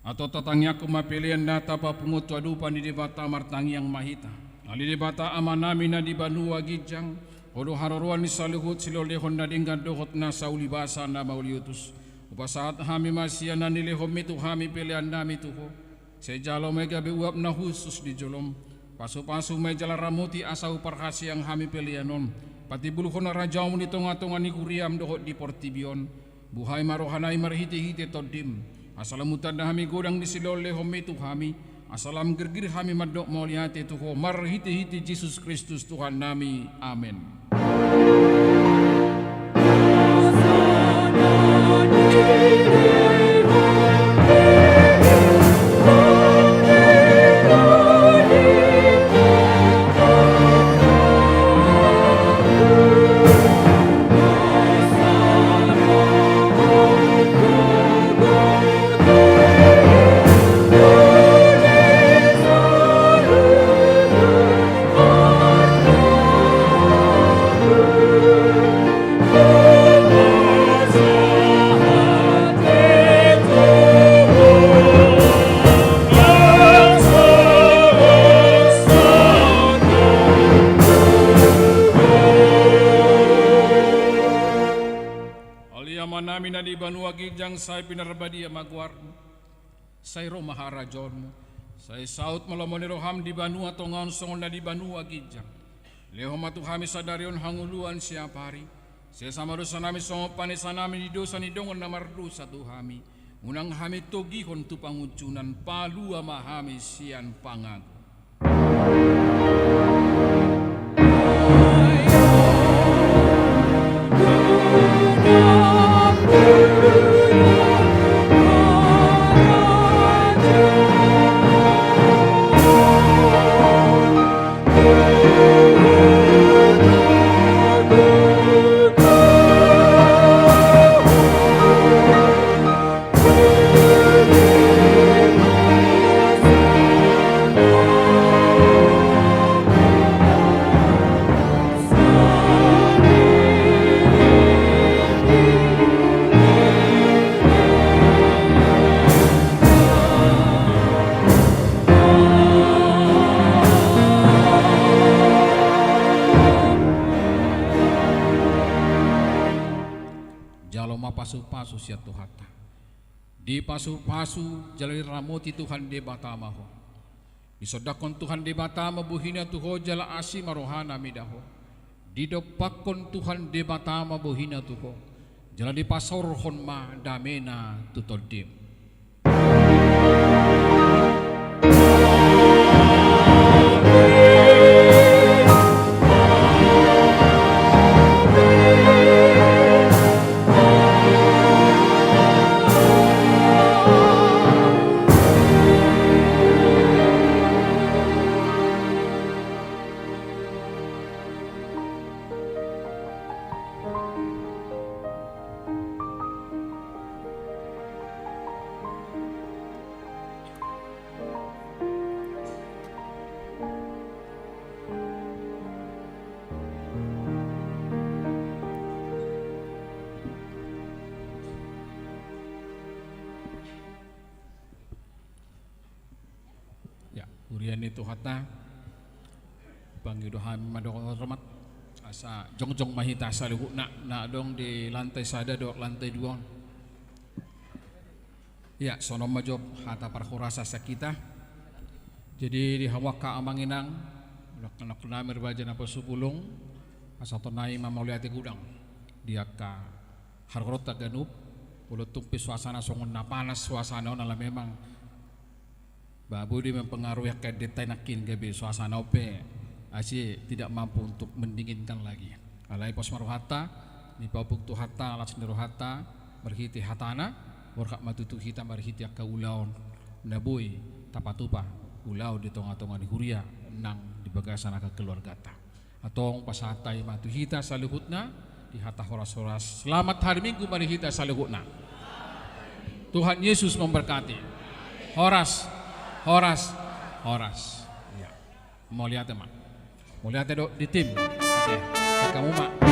Antong tatangiangkon ma pelean na tapapungu tu adopan ni Debata. Martangiang ma hita. Ale Debata Amanami na di banua ginjang, Ho do haroroan ni saluhut silehonlehon na denggan dohot na saulibasa na mauliutus. Hupasahat hami ma sian na nilehonMi tu hami peleannami tu Ho. Sai jalo ma i gabe uap na hushus di jolom. Pasupasu ma i jala ramoti asa huparhaseang hami pelean on patimbulhon harajaonMu di tongatonga ni huriaM dohot di portibi on. Buhai ma rohanami marhitehite TondiM, asa lam hutanda hami godang ni silehonlehonMi tu hami, asa lam girgir hami mandok mauliate tu Ho marhitehite Jesus Kristus Tuhannami. Amen. Ale Amanami na di banua ginjang, sai pinarbadia ma goarMu. Sai ro ma harajaonMu. Sai saut ma lomo ni rohaM di banua tonga on songon na di banua ginjang. Lehon ma tu hami sadari on hangoluan siapari. Sesa ma dosanami songon panesanami di dosa ni dongan na mardosa tu hami. Unang hami togihon tu pangunjunan, palua ma hami sian pangago. Jalo ma pasupasu sian Tuhanta. Dipasupasu jala diramoti Tuhan Debata ma ho. Disondangkon Tuhan Debata ma bohiNa tu ho jala asi ma rohaNa mida ho. Didompakkon Tuhan Debata ma bohiNa tu ho jala dipasaorhon ma dameNa tu tondim. Ya, huria ni Tuhanta, pangido hami ma dohot hormat, asa jongjong ma hita saluhutna na adong di lantai sada dohot lantai dua on. Ya, songon on ma jo hata parhorasan sian hita. Jadi di hamu angka amang inang, dohot anak nami raja na pasupulung, pasahaton nami ma mauliate godang di angka haroroanta ganup, molo tung pe suasana songon na panas suasana on ala memang ba boi do mempengaruhi angka endenta i nangkin gabe suasana on pe asi tidak mampu untuk mendinginkan lagi. Alai pos ma rohanta, dipaupuk Tuhanta las ni rohanta, marhite hatana, borhat ma tutu hita marhite angka ulaon na boi tapatupa, ulaon di tonga-tonga ni huria nang di bagasan angka keluargata. Antong pasahat hami ma tu hita saluhutna di hata horas-horas. Selamat hari Minggu ma di hita saluhutna. Tuhan Yesus memberkati. Horas, horas, horas. Ya. Mauliate ma. Mauliate do di tim. Oke. Kamu ma.